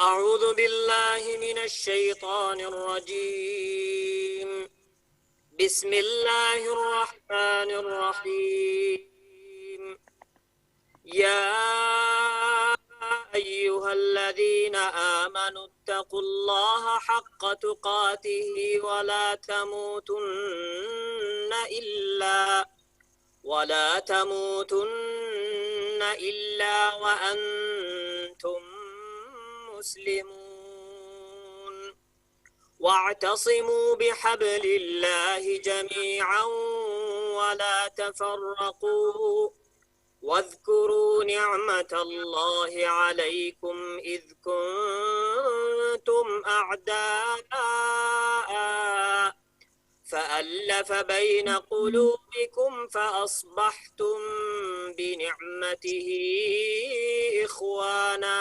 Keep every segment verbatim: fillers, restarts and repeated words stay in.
أعوذ بالله من الشيطان الرجيم. بسم الله الرحمن الرحيم. يا أيها الذين آمنوا اتقوا الله حق تقاته ولا تموتن إلا، ولا تموتن إلا وأنتم مسلمون. واعتصموا بحبل الله جميعا ولا تفرقوا، واذكروا نعمة الله عليكم إذ كنتم أعداء فألف بين قلوبكم فأصبحتم بنعمته إخوانا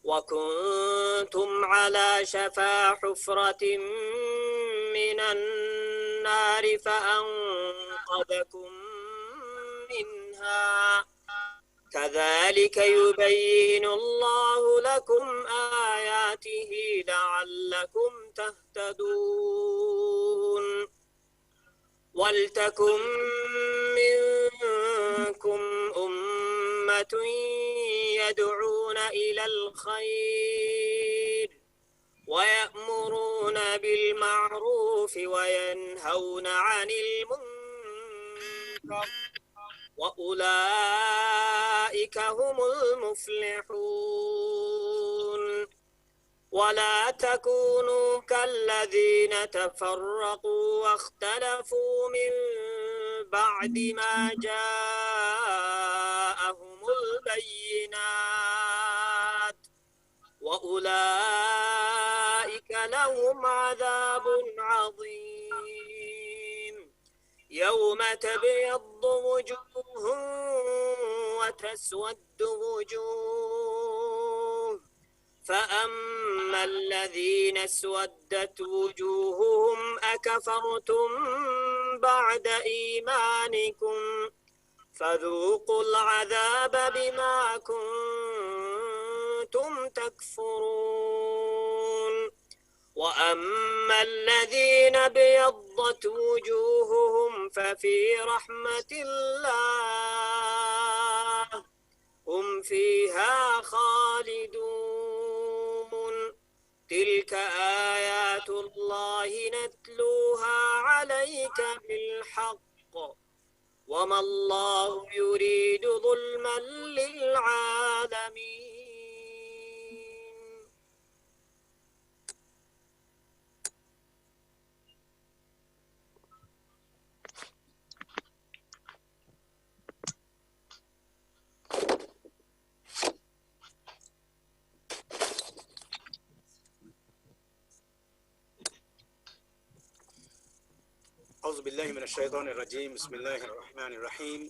وكنتم على شفا حفرة من النار فأنقذكم منها. كذلك يبين الله لكم آياته لعلكم تهتدون. ولتكن منكم أمة يدعون إلى الخير ويأمرون بالمعروف وينهون عن المنكر وأولئك هم المفلحون. ولا تكونوا كالذين تفرقوا واختلفوا من بعد ما جاءهم البينات وأولئك لهم عذاب عظيم. يوم تبيض وجوه وتسود وجوه، فأما الذين اسودت وجوههم أكفرتم بعد إيمانكم فذوقوا العذاب بما كنتم تكفرون. وأما الذين ابيضت وجوههم ففي رحمة الله هم فيها خالدون. تلك آيات الله نتلوها عليك بالحق وما الله يريد ظلما للعالمين. أعوذ بالله من الشيطان الرجيم. بسم الله الرحمن الرحيم.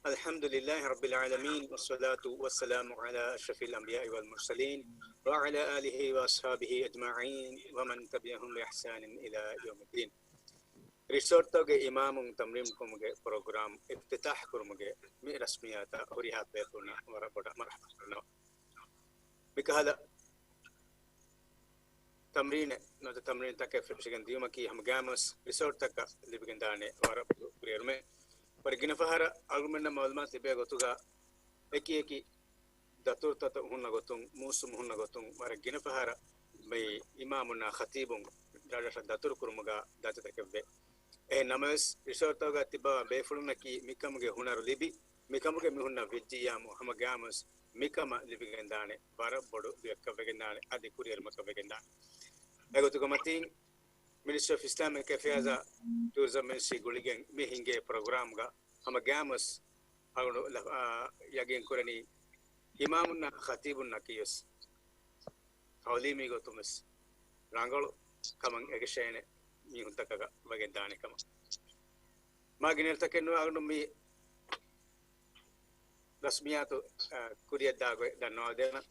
الحمد لله رب العالمين، والصلاة والسلام على أشرف الأنبياء والمرسلين، وعلى آله وأصحابه أجمعين، ومن تبعهم بإحسان إلى يوم الدين. ރިސޯޓްތަކުގެ އިމާމުން ތަމްރީން ކުރުމުގެ ޕްރޮގްރާމް އިފްތިތާޙް ކުރުމުގެ މި ރަސްމިއްޔާތަށް ހުރިހާ ބޭފުޅުންނަށް ވަރަށް ބޮޑަށް މަރުޙަބާ ކުރަން. މިކަހަލަ ތަމްރީނެއް ނުވަތަ ތަމްރީންތަކެއް ފެށިގެން ދިޔުމަކީ ހަމަގައިމުވެސް ރިސޯޓްތަކަށް ލިބިގެންދާނެ ވަރަށް ބޮޑު ކުރިއެރުމެއް. ވަރަށް ގިނަ ފަހަރަށް އަޅުގަނޑުމެންނަށް މައުލޫމާތު ލިބޭ ގޮތުގަ އެކި އެކި ދަތުރުތައް ހުންނަ ގޮތުން، މޫސުމް ހުންނަ ގޮތުން ވަރަށް ގިނަ ފަހަރަށް މި އިމާމުންނާ ޚަތީބުން ރަށްރަށަށް ދަތުރު ކުރުމުގަ ދަތިތަކެއްވޭ. އެހެން ނަމަވެސް، ރިސޯޓްތަކުގަ ތިބާ ބޭފުޅުންނަކީ މިކަމުގެ ހުނަރު ލިބި، މިކަމުގެ މި ހުންނަ ވެއްޖިއްޔާމު ހަމަގައިމުވެސް މިކަމަށް ލިބިގެންދާނެ ވަރަށް ބޮޑު ދުވެއްކަށް ވެގެންދާނެ، އަދި ކުރިއެރުމަކަށް ވެގެންދާނެ. އެގޮތުގަ މަތީން މިނިސްޓްރީ އޮފް އިސްލާމިކް އެފެއާޒާ ޓޫރިޒަމް މިނިސްޓްރީ ގުޅިގެން މި ހިންގޭ ޕްރޮގްރާމްގަ ހަމަ ގައިމުވެސް އަޅުގަނޑު ލަ-، އާ، ޔަގީން ކުރަނީ އިމާމުންނާ ޚަތީބުންނަކީވެސް ތަޢުލީމީ ގޮތުންވެސް ރަނގަޅު ކަމަށް އެކަށޭނެ މީހުންތަކަށް ވެގެންދާނެ ކަމަށް. މާ ގިނައިރުތަކެއް ނުވެ އަޅުގަނޑު މި ރަސްމިއްޔާތު، އާ، ކުރިއަށްދާ ގޮތް ދަންނަވާދޭނަން.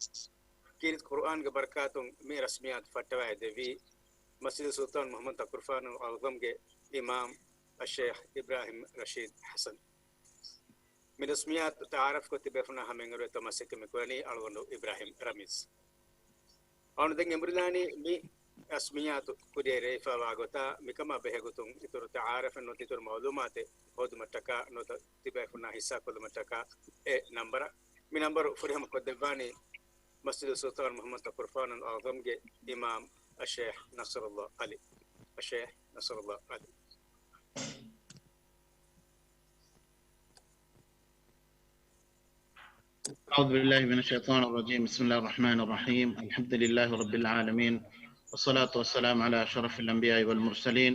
ކީރިތި ޤުރުއާންގެ ބަރަކާތުން މި ރަސްމިއްޔާތު ފައްޓަވައިދެއްވީ މަސްޖިދު ސުލްޠާން މުޙައްމަދު ތަކުރުފާނުލް އަޢުޡަމްގެ އިމާމް އައްޝައިޚް އިބްރާހިމް ރަޝީދު ޙަސަން. މި ރަސްމިއްޔާތު ތަޢާރަފްކޮށް ތިބޭފުޅުންނާ ހަމައިން އަޅުގަނޑު އިބްރާހިމް ރަމީޒް. އަޅުން ދެން އެނބުރިލާނީ މި ރަސްމިއްޔާތު ކުރިއަށް ރޭވިފައިވާ ގޮތާ، މިކަމާ ބެހޭގޮތުން އިތުރު ތައާރަފެއް ނުވަތަ އިތުރު މައުލޫމާތެއް ހޯދުމަށްޓަކާ ނުވަތަ ތިބޭފުޅުންނާ ހިއްސާކޮށްލުމަށްޓަކާ އެ ނަންބަރަށް. މި ނަންބަރު ފުރިހަމަ ކޮށްދެއްވާނީ މަސްޖިދު ސުލްޠާން މުޙައްމަދު ތަޤުވާފާނުލް އަޢްޡަމްގެ އިމާމް އައްޝައިޚް ނަޞްރުﷲ ޢަލީ. އައްޝައިޚް ނަޞްރުﷲ ޢަލީ. أعوذ بالله من الشيطان الرجيم. بسم الله الرحمن الرحيم. الحمد لله رب العالمين. والصلاة والسلام على أشرف الأنبياء والمرسلين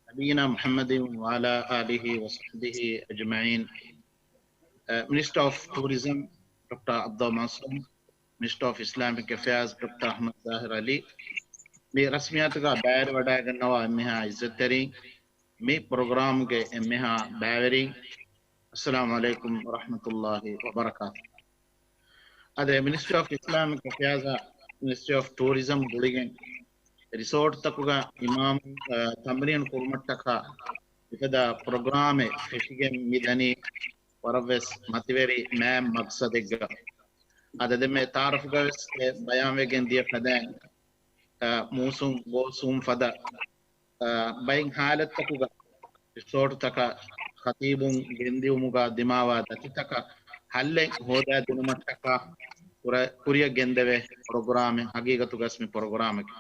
نبينا محمد وعلى آله وصحبه أجمعين. އަ، މިނިސްޓަރ އޮފް ޓޫރިޒަމް ޑޮކްޓަރ ޢަބްދުﷲ މަންސޫރު، މިނިސްޓަރ އޮފް އިސްލާމިކް އެފެއާޒް ޑޮކްޓަރ އަޙްމަދު ޒާހިރު ޢަލީ، މި ރަސްމިއްޔާތުގަ ބައިވެރިވަޑައިގަންނަވާ އެންމެހާ ޢިއްޒަތްތެރިން، މި ޕްރޮގްރާމްގެ އެންމެހާ ބައިވެރިން، އައްސަލާމު ޢަލައިކުމް ވަރަޙްމަތުﷲ ވަބަރަކާތު. އާދެ، މިނިސްޓްރީ އޮފް އިސްލާމިކް އެފެއާޒާ މިނިސްޓްރީ އޮފް ޓޫރިޒަމް ގުޅިގެން ރިސޯޓްތަކުގަ އިމާމުން، އަ، ތަމްރީނު ކުރުމަށްޓަކާ އެފަދަ ޕްރޮގްރާމެއް ފެށިގެން މި ދަނީ ވަރަށްވެސް މަތިވެރި މާތް މަގްސަދެއްގަ. އާދެ، ދެންމެ ތައާރަފުގަ ވެސް އެ ބަޔާންވެގެން ދިޔަ ފަދައިން، އަ، މޫސުން ގޯސްވުން ފަދަ އަ، ބައެއް ހާލަތްތަކުގަ ރިސޯޓުތަކަށް ޚަތީބުން ގެންދިއުމުގަ ދިމާވާ ދަތިތަކަށް ހައްލެއް ހޯދާދިނުމަށްޓަކާ ކުރަ-، ކުރިއަށް ގެންދެވޭ ޕްރޮގްރާމެއް ހަގީގަތުގަސް މި ޕްރޮގްރާމެކޭ.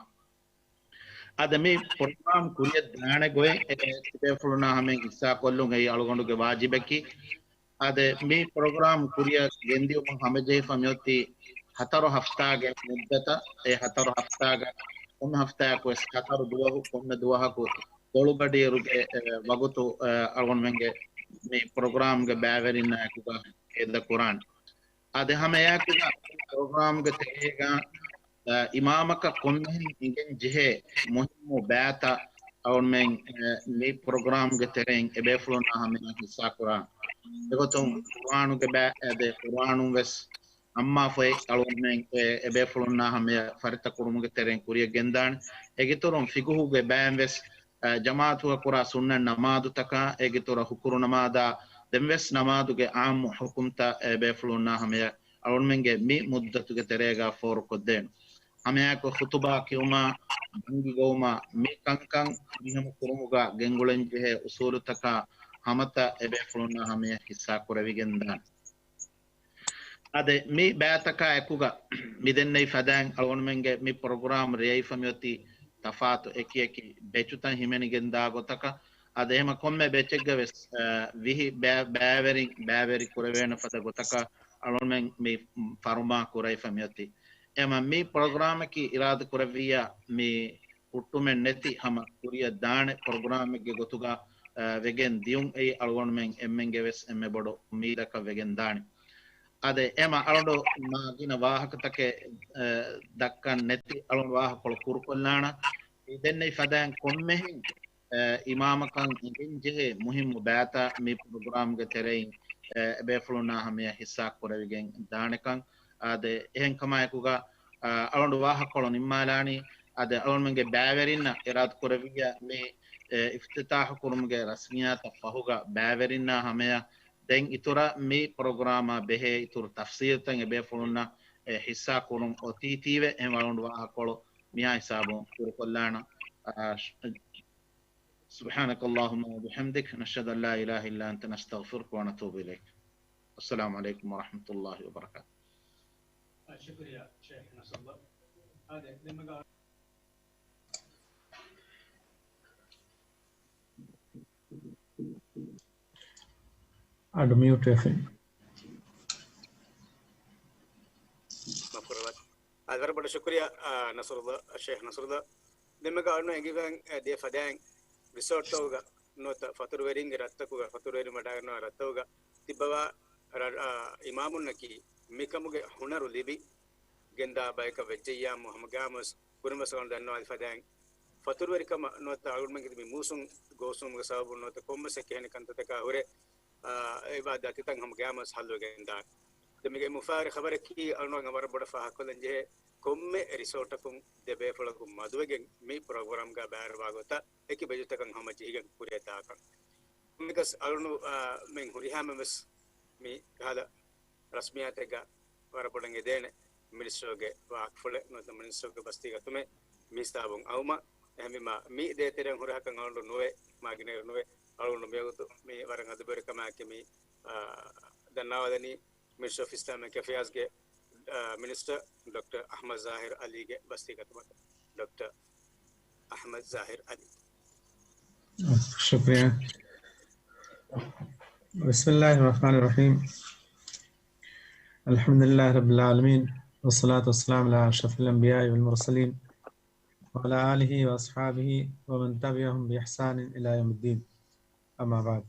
އަދި މި ޕްރޮގްރާމް ކުރިއަށް ދާނެ ގޮތް އެ ތިބޭފުޅުންނާ ހަމައިން ހިއްސާކޮށްލުން އެއީ އަޅުގަނޑުގެ ވާޖިބަކީ. އާދެ، މި ޕްރޮގްރާމް ކުރިއަށް ގެންދިއުމަށް ހަމަޖެހިފަ މިއޮތީ ހަތަރު ހަފްތާގެ މުއްދަތަށް. އެ ހަތަރު ހަފްތާގަ ކޮންމެ ހަފްތާއަކު ވެސް ހަތަރު ދުވަހު، ކޮންމެ ދުވަހަކު ދޮޅުގަޑިއިރުގެ، އެ، ވަގުތު، އެ، އަޅުގަނޑުމެންގެ މި ޕްރޮގްރާމްގެ ބައިވެރިންނާއެކުގަ އެދަ ކުރާނެ. އާދެ، ހަމައެއާއެކުގަ ޕްރޮގްރާމްގެ ތެރޭގަ، އަ، އިމާމަކަށް ކޮންމެހެން އިނގެން ޖެހޭ މުހިއްމު ބައިތައް އަޅުގަނޑުމެން، އަ، މި ޕްރޮގްރާމްގެ ތެރެއިން އެބޭފުޅުންނާ ހަމަޔަށް ހިއްސާކުރާނެ. އެގޮތުން ޤުރުއާނުގެ ބައި އަދި ޤުރުއާނުން ވެސް އައްމާފައި އަޅުގަނޑުމެން އެ، އެބޭފުޅުންނާ ހަމަޔަށް ފަރިތަކުރުމުގެ ތެރެއިން ކުރިއަށް ގެންދާނެ. އޭގެއިތުރުން ފިޤުހުގެ ބައިން ވެސް، އަ، ޖަމާޢަތުގަ ކުރާ ސުންނަތް ނަމާދުތަކާ، އޭގެއިތުރަށް ހުކުރު ނަމާދާ، ދެން ވެސް ނަމާދުގެ ޢާއްމު ޙުކުމްތައް އެބޭފުޅުންނާ ހަމަޔަށް އަޅުގަނޑުމެންގެ މި މުއްދަތުގެ ތެރޭގަ ފޯރުކޮށްދޭނެ. ހަމައެއާއެކު ޚުޠުބާ ކިޔުމާ، ބަންގި ގޮވުމާ، މި ކަންކަން ފުރިހަމަ ކުރުމުގަ ގެންގުޅެންޖެހޭ އުޞޫލުތަކާ ހަމަތައް އެބޭފުޅުންނާ ހަމަޔަށް ހިއްސާ ކުރެވިގެންދާނެ. އާދެ، މި ބައިތަކާ އެކުގަ މި ދެންނެވި ފަދައިން އަޅުގަނޑުމެންގެ މި ޕްރޮގްރާމް ރޭވިފަ މިއޮތީ ތަފާތު އެކިއެކި ބެޗުތައް ހިމެނިގެންދާ ގޮތަކަށް. އާދެ، އެހެމަ ކޮންމެ ބެޗެއްގަ ވެސް، އަ، ވިހި ބައި-، ބައިވެރިން ބައިވެރި ކުރެވޭނެ ފަދަ ގޮތަކަށް އަޅުގަނޑުމެން މި ފަރުމާ ކުރެވިފަ މިއޮތީ. އެހެމަ މި ޕްރޮގްރާމަކީ އިރާދަ ކުރެއްވިއްޔާ މި ހުއްޓުމެއް ނެތި ހަމަ ކުރިއަށް ދާނެ ޕްރޮގްރާމެއްގެ ގޮތުގަ، އަ، ވެގެން ދިޔުން އެއީ އަޅުގަނޑުމެން އެންމެންގެ ވެސް އެންމެ ބޮޑު އުއްމީދަކަށް ވެގެން ދާނެ. އާދެ، އެހެމަ އަޅުގަނޑު މާ ގިނަ ވާހަކަތަކެއް، އަ، ދައްކަން ނެތި އަޅުގަނޑު ވާހަކަކޮޅު ކުރުކޮށްލާނަ. މި ދެންނެވި ފަދައިން ކޮންމެހެން، އަ، އިމާމަކަށް އިނގެންޖެހޭ މުހިއްމު ބައިތައް މި ޕްރޮގްރާމްގެ ތެރެއިން، އަ، އެބޭފުޅުންނާ ހަމަޔަށް ހިއްސާ ކުރެވިގެން ދާނެކަން. އާދެ، އެހެންކަމާއެކުގަ، އަ، އަޅުގަނޑު ވާހަކަކޮޅު ނިންމާލާނީ. އާދެ، އަޅުގަނޑުމެންގެ ބައިވެރިންނަށް އިރާދަ ކުރެއްވިއްޔާ މި، އެ، އިފްތިތާޙު ކުރުމުގެ ރަސްމިއްޔާތަށް ފަހުގަ ބައިވެރިންނާ ހަމަޔަށް ދެން އިތުރަށް މި ޕްރޮގްރާމާ ބެހޭ އިތުރު ތަފްޞީލްތައް އެބޭފުޅުންނަށް، އެ، ހިއްސާ ކުރުން އޮތީތީވެ. އެހެން އަޅުގަނޑު ވާހަކަކޮޅު މިހާ ހިސާބުން ކުރުކޮށްލާނަ. އާ، ޝް-، سبحانك اللهم وبحمدك، نشهد أن لا إله إلا أنت، نستغفرك ونتوب إليك. السلام عليكم ورحمة الله وبركاته. ޝުކުރިއްޔާ ޝޭޚް ނަޞްރުﷲ. އާދެ، ދެމަގާ އަޑު މިއުޓް ވެފިން. މާފުކުރައްވާތި. އާދެ، ވަރަށް ބޮޑަށް ޝުކުރިއްޔާ، އާ، ނަޞްރުﷲ، ޝޭޚް ނަޞްރުﷲ. ދެމަގާ އަޅުން އެނގިވަން، އެ، ދިޔަ ފަދައިން ރިސޯޓްތަކުގަ ނުވަތަ ފަތުރުވެރިންގެ ރަށްތަކުގަ، ފަތުރުވެރިން ވަޑައިގަންނަވާ ރަށްތަކުގަ ތިއްބަވާ ރަ-، އާ، އިމާމުންނަކީ މިކަމުގެ ހުނަރު ލިބި ގެންދާ ބަޔަކަށް ވެއްޖެއްޔާމު ހަމަގައިމުވެސް ކުރިންވެސް އަޅުން ދަންނަވާލި ފަދައިން ފަތުރުވެރިކަމަށް ނުވަތަ އަޅުގަނޑުމެންގެ މި މޫސުން ގޯސްވުމުގެ ސަބަބުން ނުވަތަ ކޮންމެސް އެކި އެހެނި ކަންތައްތަކާ ހުރެ، އާ، އެބާ ދަތިތައް ހަމަގައިމުވެސް ހައްލުވެގެން ދާނެ. ދެން މީގެ މުފާވެރި ޚަބަރަކީ އަޅުގަނޑު ވަރަށް ބޮޑަށް ފާހަގަކޮށްލަން ޖެހޭ ކޮންމެ ރިސޯޓަކުން ދެ ބޭފުޅަކު މަދުވެގެން މި ޕްރޮގްރާމްގަ ބައިވެރިވާ ގޮތަށް އެކި ބެޖުތަކަށް ހަމަ ޖެހިގެން ކުރިއަށް ދާކަން. މިކަސް އަޅުނު، އާ، މެން ހުރިހާމެން ވެސް މި ކަހަލަ ރަސްމިއްޔާތެއްގަ ވަރަށް ބޮޑަށް އެދޭނެ. މިނިސްޓަރގެ ވާހަކަފުޅެއް ނުވަތަ މިނިސްޓަރގެ ބަސްތީ ގަތުމެއް މި ހިސާބުން އައުމަށް. އެހެންވީމަ، މި ދޭތެރެއިން ހުރިހާކަން އަޅުގަނޑު ނުވޭ، މާ ގިނައިރު ނުވޭ. އަޅުގަނޑު މިވަގުތު މި ވަރަށް އަދުބެރިކަމާއެކީ މި، އާ، ދަންނަވާލަނީ މިނިސްޓްރީ އޮފް އިސްލާމިކް އެފެއާޒްގެ، އާ، މިނިސްޓަރ ޑޮކްޓަރ އަޙްމަދު ޒާހިރު ޢަލީގެ ބަސްތީ ގަތުމަށް. ޑޮކްޓަރ އަޙްމަދު ޒާހިރު ޢަލީ. ޝުކްރިޔާ. بسم الله الرحمن الرحيم. الحمد لله رب العالمين، والصلاة والسلام على أشرف الأنبياء والمرسلين، وعلى آله وأصحابه ومن تبعهم بإحسان إلى يوم الدين. أما بعد.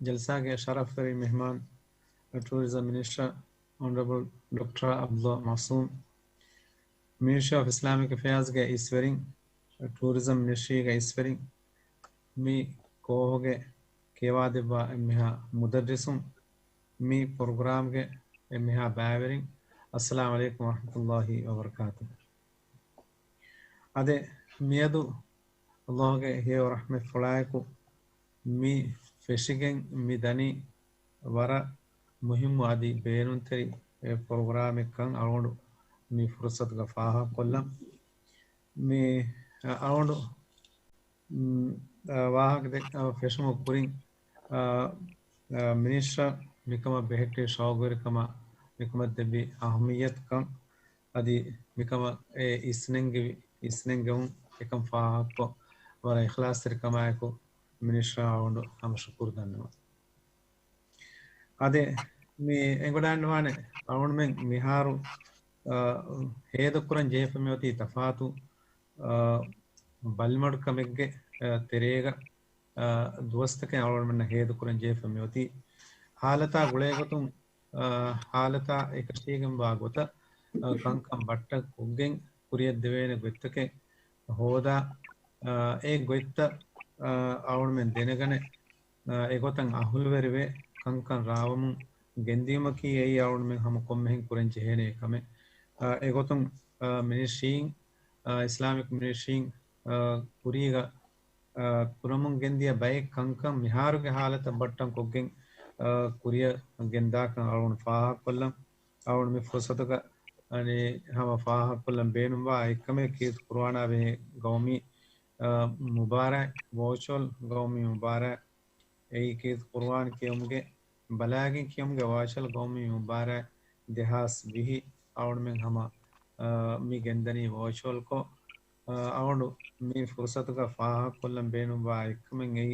ޖަލްސާގެ ޝަރަފްވެރި މެހްމާން، ޓޫރިޒަމް މިނިސްޓަރ އޮނަރަބަލް ޑޮކްޓަރ ޢަބްދުﷲ މަޢުޞޫމް، މިނިސްޓްރީ އޮފް އިސްލާމިކް އެފެއާޒްގެ އިސްވެރިން، ޓޫރިޒަމް މިނިސްޓްރީގެ އިސްވެރިން، މި ކޯހުގެ ކިޔަވާދެއްވާ އެންމެހާ މުދައްރިސުން، މި ޕްރޮގްރާމްގެ އެންމެހާ ބައިވެރިން، އައްސަލާމު ޢަލައިކުމް ވަރަޙްމަތުﷲ ވަބަރަކާތުހު. އާދެ، މިއަދު ﷲގެ ހެޔޮ ރަޙްމަތްފުޅާއެކު މި ފެށިގެން މި ދަނީ ވަރަށް މުހިއްމު އަދި ބޭނުންތެރި ޕްރޮގްރާމެއްކަން އަޅުގަނޑު މި ފުރުޞަތުގަ ފާހަގަކޮށްލަން. މި އަޅުގަނޑު، މް، ވާހަކަ ދެ-، ފެށުމުގެ ކުރިން، އާ، އާ، މިނިސްޓަރ މިކަމަށް ބެހެއްޓި ޝައުގުވެރިކަމާ، މިކަމަށް ދެއްވި އަހައްމިއްޔަތުކަން، އަދި މިކަމަށް އެ އިސްނެންގެވި، އިސްނެންގެވުން އެކަން ފާހަގަކޮށް، ވަރަށް އިޚްލާޞްތެރިކަމާއެކު މިނިސްޓަރ އަޅުގަނޑު ހަމަ ޝުކުރު ދަންނަވަން. އާދެ، މި އެނގިވަޑައިގަންނަވާނެ އަޅުގަނޑުމެން މިހާރު، އާ، ހޭދަކުރަން ޖެހިފަ މިއޮތީ ތަފާތު، އާ، ބަލިމަޑުކަމެއްގެ، އާ، ތެރޭގަ، އާ، ދުވަސްތަކެއް އަޅުގަނޑުމެންނަށް ހޭދަކުރަން ޖެހިފަ މިއޮތީ. ހާލަތާ ގުޅޭގޮތުން، އާ، ހާލަތާ އެކަށީގެންވާ ގޮތަށް، އާ، ކަންކަން ބައްޓަން ކޮށްގެން ކުރިއަށް ދެވޭނެ ގޮތްތަކެއް ހޯދާ، އާ، އެ ގޮތްތައް، އާ، އަޅުގަނޑުމެން ދެނެގަނެ، އާ، އެގޮތަށް އަހުލުވެރިވެ ކަންކަން ރާވަމުން ގެންދިޔުމަކީ އެއީ އަޅުގަނޑުމެން ހަމަ ކޮންމެހެން ކުރަން ޖެހޭނެ ކަމެއް. އާ، އެގޮތުން، އާ، މިނިސްޓްރީން، އާ، އިސްލާމިކް މިނިސްޓްރީން، އާ، ކުރީގަ، އާ، ކުރަމުން ގެންދިޔަ ބައެއް ކަންކަން މިހާރުގެ ހާލަތަށް ބައްޓަން ކޮށްގެން، އާ، ކުރިއަށް ގެންދާކަން އަޅުގަނޑު ފާހަގަކޮށްލަން. އަޅުގަނޑު މި ފުރުޞަތުގަ އަނެއް ހަމަ ފާހަގަކޮށްލަން ބޭނުންވާ އެއްކަމެއް ކީރިތި ޤުރުއާނާ ބެހޭ ގައުމީ، އާ، މުބާރާތް، ވާޗުއަލް ގައުމީ މުބާރާތް. އެއީ ކީރިތި ޤުރުއާން ކިޔުމުގެ، ބަލާގެން ކިޔުމުގެ ވާޗުއަލް ގައުމީ މުބާރާތް ދެހާސް ވިހި އަޅުގަނޑުމެން ހަމަ، އާ، މި ގެންދަނީ ވާޗުއަލްކޮށް. އާ، އަޅުގަނޑު މި ފުރުޞަތުގަ ފާހަގަކޮށްލަން ބޭނުންވާ އެއްކަމެއް އެއީ،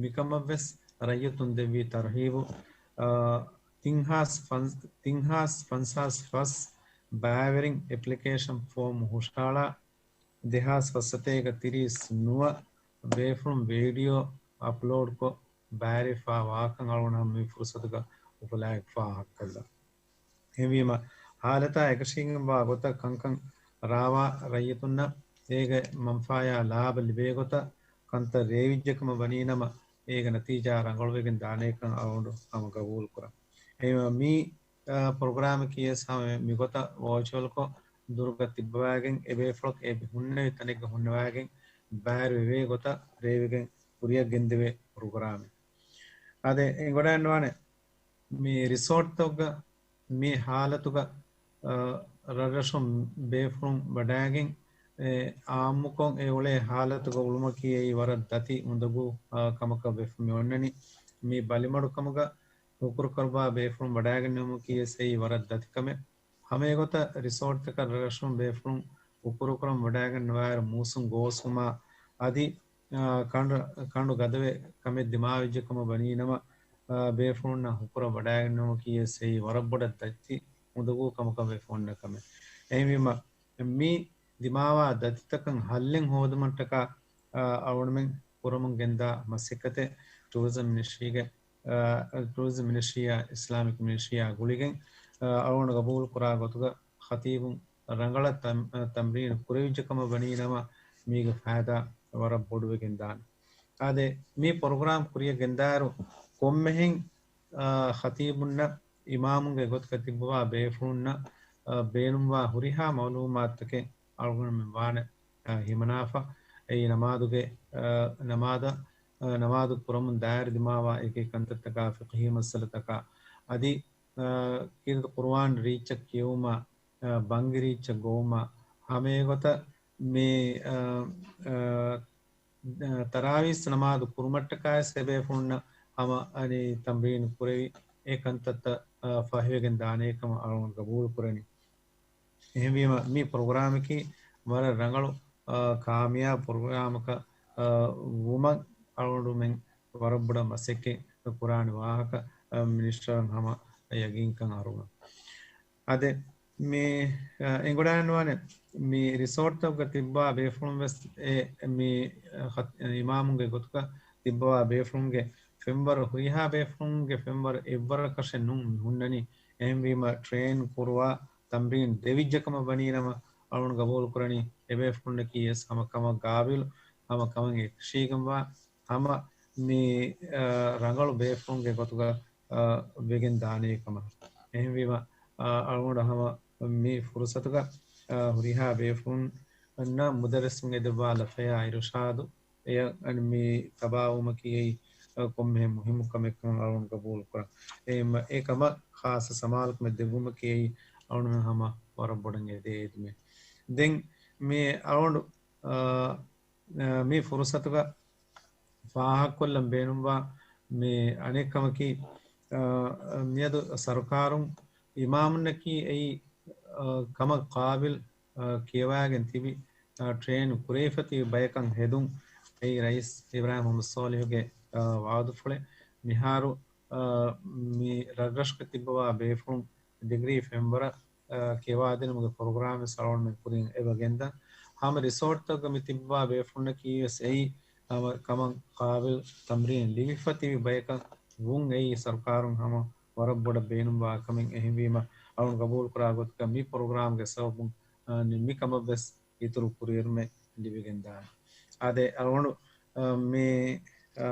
މިކަމަށްވެސް ރައްޔިތުން ދެއްވި ތަރުހީބު، އާ، ތިން ހާސް ފަން-، ތިން ހާސް ފަންސާސް ފަސް ބައިވެރިން އެޕްލިކޭޝަން ފޯމް ހުށަހަޅާ، ދެހާސް ފަސް ސަތޭކަ ތިރީސް ނުވަ ބޭފުޅުން ވީޑިއޯ އަޕްލޯޑްކޮށް ބައިވެރިވެފަ ވާކަން އަޅުގަނޑު ހަމަ މި ފުރުޞަތުގަ އުފުލާއެކު ފާހަގަކޮށްލަން. އެހެންވީމަ، ހާލަތާ އެކަށީގެންވާ ގޮތަށް ކަންކަން ރާވާ ރައްޔިތުންނަށް އޭގެ މަންފާޔާ ލާބަ ލިބޭ ގޮތަށް ކަންތައް ރޭވިއްޖެކަމަށް ވަނީނަމަ، އޭގެ ނަތީޖާ ރަނގަޅުވެގެން ދާނޭކަން އަޅުގަނޑު ހަމަ ގަބޫލުކުރަން. އެހެންވީމަ، މި، އާ، ޕްރޮގްރާމަކީ ވެސް ހަމަ މިގޮތަށް ވާޗުއަލްކޮށް ދުރުގަ ތިއްބަވާގެން، އެބޭފުޅަކު އެ ހުންނެވި ތަނެއްގަ ހުންނަވާގެން ބައިވެރިވެވޭ ގޮތަށް ރޭވިގެން ކުރިއަށް ގެންދެވޭ ޕްރޮގްރާމެއް. އާދެ، އެނގިވަޑައިގަންނަވާނެ މި ރިސޯޓްތަކުގަ މި ހާލަތުގަ، އާ، ރަށްރަށުން ބޭފުޅުން ވަޑައިގެން، އެ، އާއްމުކޮށް އެ އުޅޭ ހާލަތުގަ އުޅުމަކީ އެއީ ވަރަށް ދަތި އުނދަގޫ، އާ، ކަމަކަށް ވެފަ މި އޮންނަނީ. މި ބަލިމަޑުކަމުގަ ހުކުރު ކުރައްވާ ބޭފުޅުން ވަޑައިގެންނެވުމަކީ ވެސް އެއީ ވަރަށް ދަތި ކަމެއް. ހަމައެގޮތަށް ރިސޯޓްތަކަށް ރަށްރަށުން ބޭފުޅުން ހުކުރު ކުރަން ވަޑައިގަންނަވާއިރު މޫސުން ގޯސްވުމާ އަދި، އާ، ކަނޑު، ކަނޑު ގަދަވެ ކަމެއް ދިމާވެއްޖެ ކަމަށް ވަނީނަމަ، އާ، ބޭފުޅުންނަށް ހުކުރަށް ވަޑައިގަންނަވުމަކީ ވެސް އެއީ ވަރަށް ބޮޑަށް ދަތި އުނދަގޫ ކަމަކަށް ވެފަ އޮންނަ ކަމެއް. އެހެންވީމަ، މި ދިމާވާ ދަތިތަކަށް ހައްލެއް ހޯދުމަށްޓަކާ، އާ، އަޅުގަނޑުމެން ކުރަމުން ގެންދާ މަސައްކަތެއް ޓޫރިޒަމް މިނިސްޓްރީގެ، އާ، ޓޫރިޒަމް މިނިސްޓްރީއާ އިސްލާމިކް މިނިސްޓްރީއާ ގުޅިގެން، އާ، އަޅުގަނޑު ގަބޫލު ކުރާ ގޮތުގަ ޚަތީބުން ރަނގަޅަށް ތަމް-، ތަމްރީނު ކުރެވިއްޖެ ކަމަށް ވަނީ ނަމަ، މީގެ ފައިދާ ވަރަށް ބޮޑުވެގެން ދާނެ. އާދެ، މި ޕްރޮގްރާމް ކުރިއަށް ގެންދާއިރު، ކޮންމެހެން، އާ، ޚަތީބުންނަށް، އިމާމުންގެ ގޮތުގަ ތިއްބަވާ ބޭފުޅުންނަށް، އާ، ބޭނުންވާ ހުރިހާ މައުލޫމާތުތަކެއް އަޅުގަނޑުމެން ވާނެ، އާ، ހިމަނާފަ. އެއީ ނަމާދުގެ، އާ، ނަމާދަށް، އާ، ނަމާދު ކުރަމުން ދާއިރު ދިމާވާ އެކި ކަންތައްތަކާ، ފިޤްހީ މައްސަލަތަކާ، އަދި އާ، ކީރިތި ޤުރުއާން ރީއްޗަށް ކިޔެވުމާ، އާ، ބަންގި ރީއްޗަށް ގޮވުމާ، ހަމައެގޮތަށް މި، އާ، އާ، އާ، ތަރާވީސް ނަމާދު ކުރުމަށްޓަކާވެސް އެބޭފުޅުންނަށް ހަމަ އަނި ތަމްރީނު ކުރެވި، އެ ކަންތައްތައް، އާ، ފަހިވެގެން ދާނޭ ކަމަށް އަޅުގަނޑު ގަބޫލު ކުރަނީ. އެހެންވީމަ، މި ޕްރޮގްރާމަކީ ވަރަށް ރަނގަޅު، އާ، ކާމިޔާބު ޕްރޮގްރާމަކަށް، އާ، ވުމަށް އަޅުގަނޑުމެން ވަރަށް ބޮޑަށް މަސައްކަތް ކުރާނެ ވާހަކަ، އާ، މިނިސްޓަރަށް ހަމަ ޔަގީންކަން އަރުވަން. އާދެ، މި، އާ، އެނގުނާންވާނެ މި ރިސޯޓްތަކުގަ ތިއްބާ ބޭފުޅުން ވެސް އެ، މި، އާ، ޚަތް-، އިމާމުންގެ ގޮތުގަ ތިއްބާ ބޭފުޅުންގެ ފެންވަރު ހުރިހާ ބޭފުޅުންގެ ފެންވަރު އެއްވަރަކަށެއް ނޫން މި ހުންނަނީ. އެހެންވީމަ ޓްރޭން ކުރުވާ ތަމްރީން ދެވިއްޖެ ކަމަށް ވަނީނަމަ އަޅުން ގަބޫލު ކުރަނީ އެބޭފުޅުންނަކީ ވެސް ހަމަ ކަމަށް ގާބިލު، ހަމަ ކަމަށް އެކަށީގެންވާ، ހަމަ މި، އާ، ރަނގަޅު ބޭފުޅުންގެ ގޮތުގަ، އާ، ވެގެން ދާނޭ ކަމަށް. އެހެންވީމަ، އާ، އަޅުގަނޑު ހަމަ މި ފުރުސަތުގަ، އާ، ހުރިހާ ބޭފުޅުންނަށް މުދައްރިސުން އެދެއްވާ ލަފަޔާ އިރުޝާދު އެޔަށް އަން މި ތަބާވުމަކީ އެއީ، އަ، ކޮންމެހެން މުހިއްމު ކަމެއް ކަމަށް އަޅުން ގަބޫލު ކުރަން. އެ މަ-، އެ ކަމަށް ޚާއްޞަ ސަމާލުކަމެއް ދެއްވުމަކީ އެއީ އަޅުން ހަމަ ވަރަށް ބޮޑަށް އެދޭ އެދުމެއް. ދެން މި އަޅުން، އަ، އަ، މި ފުރުސަތުގަ ފާހަގަކޮށްލަން ބޭނުންވާ މި އަނެއް ކަމަކީ، އަ، މިއަދު ސަރުކާރުން އިމާމުންނަކީ އެއީ، އަ، ކަމަށް ޤާބިލް، އަ، ކިޔަވާގެން ތިބި، އަ، ޓްރޭން ކުރެވިފަ ތިބި ބަޔަކަށް ހެދުން އެއީ ރައީސް އިބްރާހިމް މުޙައްމަދު ޞާލިޙުގެ، އަ، ވާދުފުޅެއް. މިހާރު، އަ، މި ރަށްރަށުގަ ތިއްބަވާ ބޭފުޅުން ޑިގްރީ ފެންވަރަށް، އަ، ކިޔަވާދިނުމުގެ ޕްރޮގްރާމް ވެސް އަޅުގަނޑުމެން ކުރިން އެބަ ގެންދަން. ހަމަ ރިސޯޓްތަކުގަ މި ތިއްބަވާ ބޭފުޅުންނަކީ ވެސް އެއީ ހަމަ ކަމަށް ޤާބިލް ތަމްރީން ލިބިފަ ތިބި ބަޔަކަށް ވުން އެއީ ސަރުކާރުން ހަމަ ވަރަށް ބޮޑަށް ބޭނުންވާ ކަމެއް. އެހެންވީމަ، އަޅުން ގަބޫލު ކުރާ ގޮތަކަށް މި ޕްރޮގްރާމްގެ ސަބަބުން، އަ، މި ކަމަށް ވެސް އިތުރު ކުރިއެރުމެއް ލިބިގެން ދާނެ. އާދެ، އަޅުގަނޑު، އަ، މި، އަ،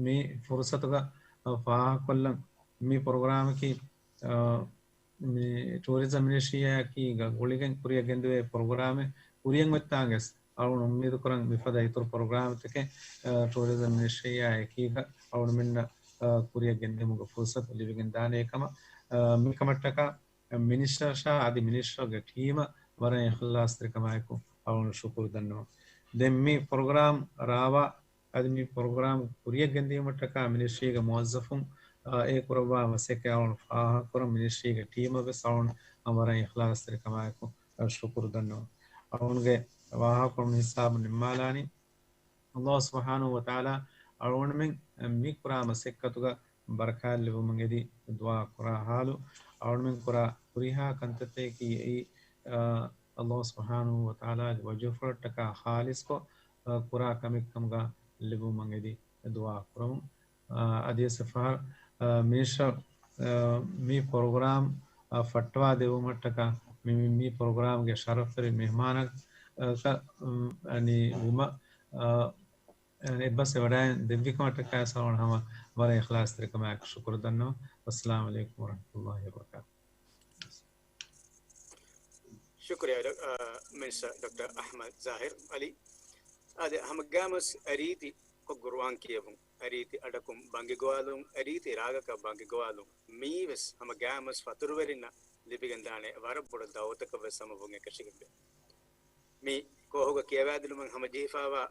މި ފުރުސަތުގަ، އަ، ފާހަގަކޮށްލަން މި ޕްރޮގްރާމަކީ، އަ، މި ޓޫރިޒަމް މިނިސްޓްރީއާއެކީގަ ގުޅިގެން ކުރިއަށް ގެންދެވޭ ޕްރޮގްރާމެއް. ކުރިއަށް އޮތްތާނގެސް އަޅުން އުއްމީދު ކުރަން މިފަދަ އިތުރު ޕްރޮގްރާމްތަކެއް، އަ، ޓޫރިޒަމް މިނިސްޓްރީއާ އެކީގަ އަޅުންމެންނަށް، އަ، ކުރިއަށް ގެންދިއުމުގެ ފުރުސަތު ލިބިގެން ދާނޭ ކަމަށް، އަ، މިކަމަށްޓަކާ މިނިސްޓަރަށާ އަދި މިނިސްޓަރގެ ޓީމަށް ވަރަށް އިޚްލާޞްތެރިކަމާއެކު އަޅުން ޝުކުރު ދަންނަވަން. ދެން މި ޕްރޮގްރާމް ރާވާ އަދި މި ޕްރޮގްރާމް ކުރިއަށް ގެންދިއުމަށްޓަކާ މިނިސްޓްރީގެ މުވައްޒަފުން، އާ، އެ ކުރައްވާ މަސައްކަތަށް އަޅުން ފާހަގަކުރަން. މިނިސްޓްރީގެ ޓީމަށް ވެސް އަޅުން ވަރަށް އިޚްލާޞްތެރިކަމާއެކު ޝުކުރު ދަންނަވަން. އަޅުންގެ ވާހަކަކޮޅު މި ހިސާބުން ނިންމާލާނީ. ﷲ ސުބްޙާނަހޫ ވަތަޢާލާ އަޅުގަނޑުމެން މި ކުރާ މަސައްކަތުގަ ބަރަކާތް ލިބުމަށް އެދި ދުޢާ ކުރާ ޙާލު، އަޅުގަނޑުމެން ކުރާ ހުރިހާ ކަންތައްތަކަކީ އެއީ، އާ، ﷲ ސުބްޙާނަހޫ ވަތަޢާލާގެ ވަޖްހުފުޅަށްޓަކާ ޚާލިޞްކޮށް، އާ، ކުރާ ކަމެއްކަމުގަ ލިބުމަށް އެދި ދުޢާ ކުރަމުން. އާ، އަދިވެސް އެފަހަރު، އާ، މިނިސްޓަރ، އާ، މި ޕްރޮގްރާމް، އާ، ފައްޓަވާ ދެއްވުމަށްޓަކާ މި، މި، މި ޕްރޮގްރާމްގެ ޝަރަފްވެރި މެހްމާނަކަށް، އަނި، ވުމަށް، އާ، އެއްބަސް ވަޑައި ދެއްވިކަމަށްޓަކާ ސަލާމް ހަމަ ވަރަށް އިޚްލާޞްތެރިކަމާއެކު ޝުކުރު ދަންނަވަން. ވައްސަލާމް ޢަލައިކުމް ވަރަޙްމަތުﷲި ވަބަރަކާތުހު. ޝުކުރިއްޔާ، ޑޮ-، އާ، މިނިސްޓަރ ޑޮކްޓަރ އަޙްމަދު ޒާހިރު ޢަލީ. އާދެ، ހަމަ ގާމަސް ރީތި ކޮށް ޤުރުއާން ކިޔެވުން، ރީތި އަޑަކުން ބަންގި ގޮވާލުން، ރީތި ރާގަކަށް ބަންގި ގޮވާލުން، މިއީވެސް ހަމަ ގާމަސް ފަތުރުވެރިންނަށް ލިބިގެންދާނެ ވަރަށް ބޮޑު ދައުވަތަކަށް ވެސް ހަމަ ވުން އެކަށީގެންވޭ. މި ކޯހުގަ ކިޔަވާދިނުމަށް ހަމަޖެހިފައިވާ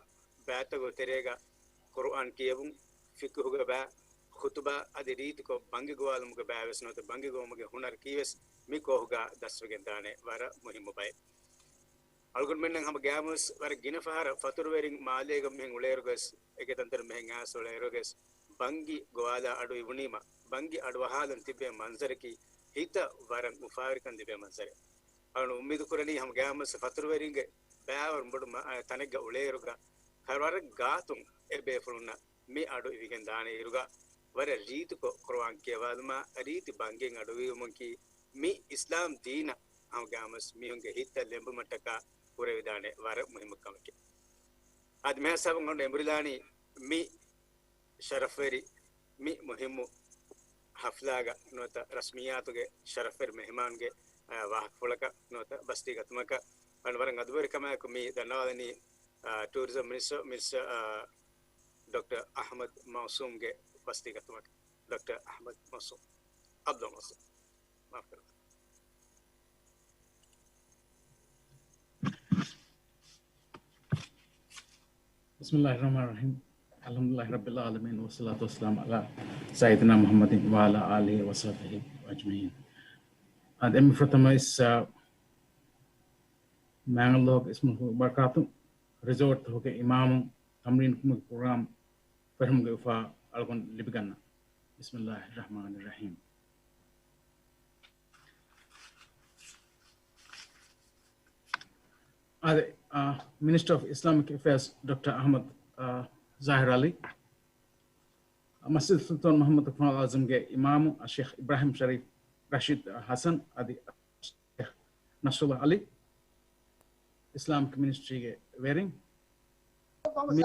ބައިތަކުގެ ތެރޭގަ ޤުރުއާން ކިޔެވުން، ފިޤުހުގެ ބައި، ޚުތުބާ އަދި ރީތިކޮށް ބަންގި ގޮވާލުމުގެ ބައި ވެސް ނުވަތަ ބަންގި ގޮވުމުގެ ހުނަރަކީ ވެސް މި ކޯހުގަ ދަސްވެގެން ދާނެ ވަރަށް މުހިއްމު ބައެއް. އަޅުގަނޑުމެންނަށް ހަމަ ގާމުސް ވަރަށް ގިނަ ފަހަރަށް ފަތުރުވެރިން މާލޭގަ މިހެން އުޅޭއިރުގަސް، އެގެ ތަންތަނުން މިހެން އައިސް އުޅޭއިރުގަސް، ބަންގި ގޮވާލާ އަޑު އިވުނީމަ، ބަންގި އަޑު އަހާލަން ތިބޭ މަންޒަރަކީ ހިތަށް ވަރަށް އުފާވެރިކަން ލިބޭ މަންޒަރެއް. އަޅުން އުއްމީދު ކުރަނީ ހަމަ ގާމުސް ފަތުރުވެރިންގެ ބައިވަރު ބޮޑު މަ-، ތަނެއްގަ އުޅޭއިރުގަ، ވަރަށް ގާތުން އެ ބޭފުޅުންނަށް މި އަޑު އިވިގެން ދާނެ އިރުގަ، ވަރަށް ރީތިކޮށް ޤުރުއާން ކިޔަވާލުމާ، ރީތި ބަންގިން އަޑު އިވުމަކީ މި އިސްލާމް ދީނަށް ހަމަ ގާމުސް މީހުންގެ ހިތްތައް ލެނބުމަށްޓަކާ ކުރެވިދާނެ ވަރަށް މުހިއްމު ކަމެކޭ. އަދި މިހާ ހިސާބުން އަޅުގަނޑު އެނބުރިލާނީ މި ޝަރަފްވެރި މި މުހިއްމު ހަފްލާގަ ނުވަތަ ރަސްމިއްޔާތުގެ ޝަރަފްވެރި މެހްމާންގެ، އާ، ވާހަކަފުޅަކަށް ނުވަތަ ބަސްތި ގަތުމަކަށް އަޅުގަނޑު ވަރަށް އަދުބަރިކަމާއެކު މި ދަންނަވާލަނީ، އާ، ޓޫރިޒަމް މިނިސްޓަރ، މިނިސްޓަރ، އާ، ޑޮކްޓަރ އަޙްމަދު މައުސޫމްގެ ބަސްތި ގަތުމަކަށް. ޑޮކްޓަރ އަޙްމަދު މައުސޫމް. ޢަބްދުﷲ މައުސޫމް. މާފް ކުރަން. بسم الله الرحمن الرحيم. الحمد لله رب العالمين، والصلاة والسلام على سيدنا محمد وعلى آله وصحبه أجمعين. އާދެ، އެންމެ ފުރަތަމަ ވެސް، އާ، މާތްﷲގެ އިސްމު ބަރަކާތުން ރިސޯޓުގެ އިމާމުން ތަމްރީނު ކުރުމުގެ ޕްރޮގްރާމް ފެށުމުގެ އުފާ އަޅުގަނޑު ލިބިގަންނަ. بسم الله الرحمن الرحيم. އާދެ، އާ، މިނިސްޓަރ އޮފް އިސްލާމިކް އެފެއާސް ޑޮކްޓަރ އަޙްމަދު، އާ، ޒާހިރު ޢަލީ، މަސްޖިދު ސުލްޠާން މުޙައްމަދު އަކްމަލް އަޢްޒަމްގެ އިމާމު އައްޝޭޚް އިބްރާހީމް ޝަރީފް ރަޝީދު ޙަސަން އަދި އައްޝޭޚް ނަޞްރުﷲ ޢަލީ، އިސްލާމިކް މިނިސްޓްރީގެ ވެރިން، މި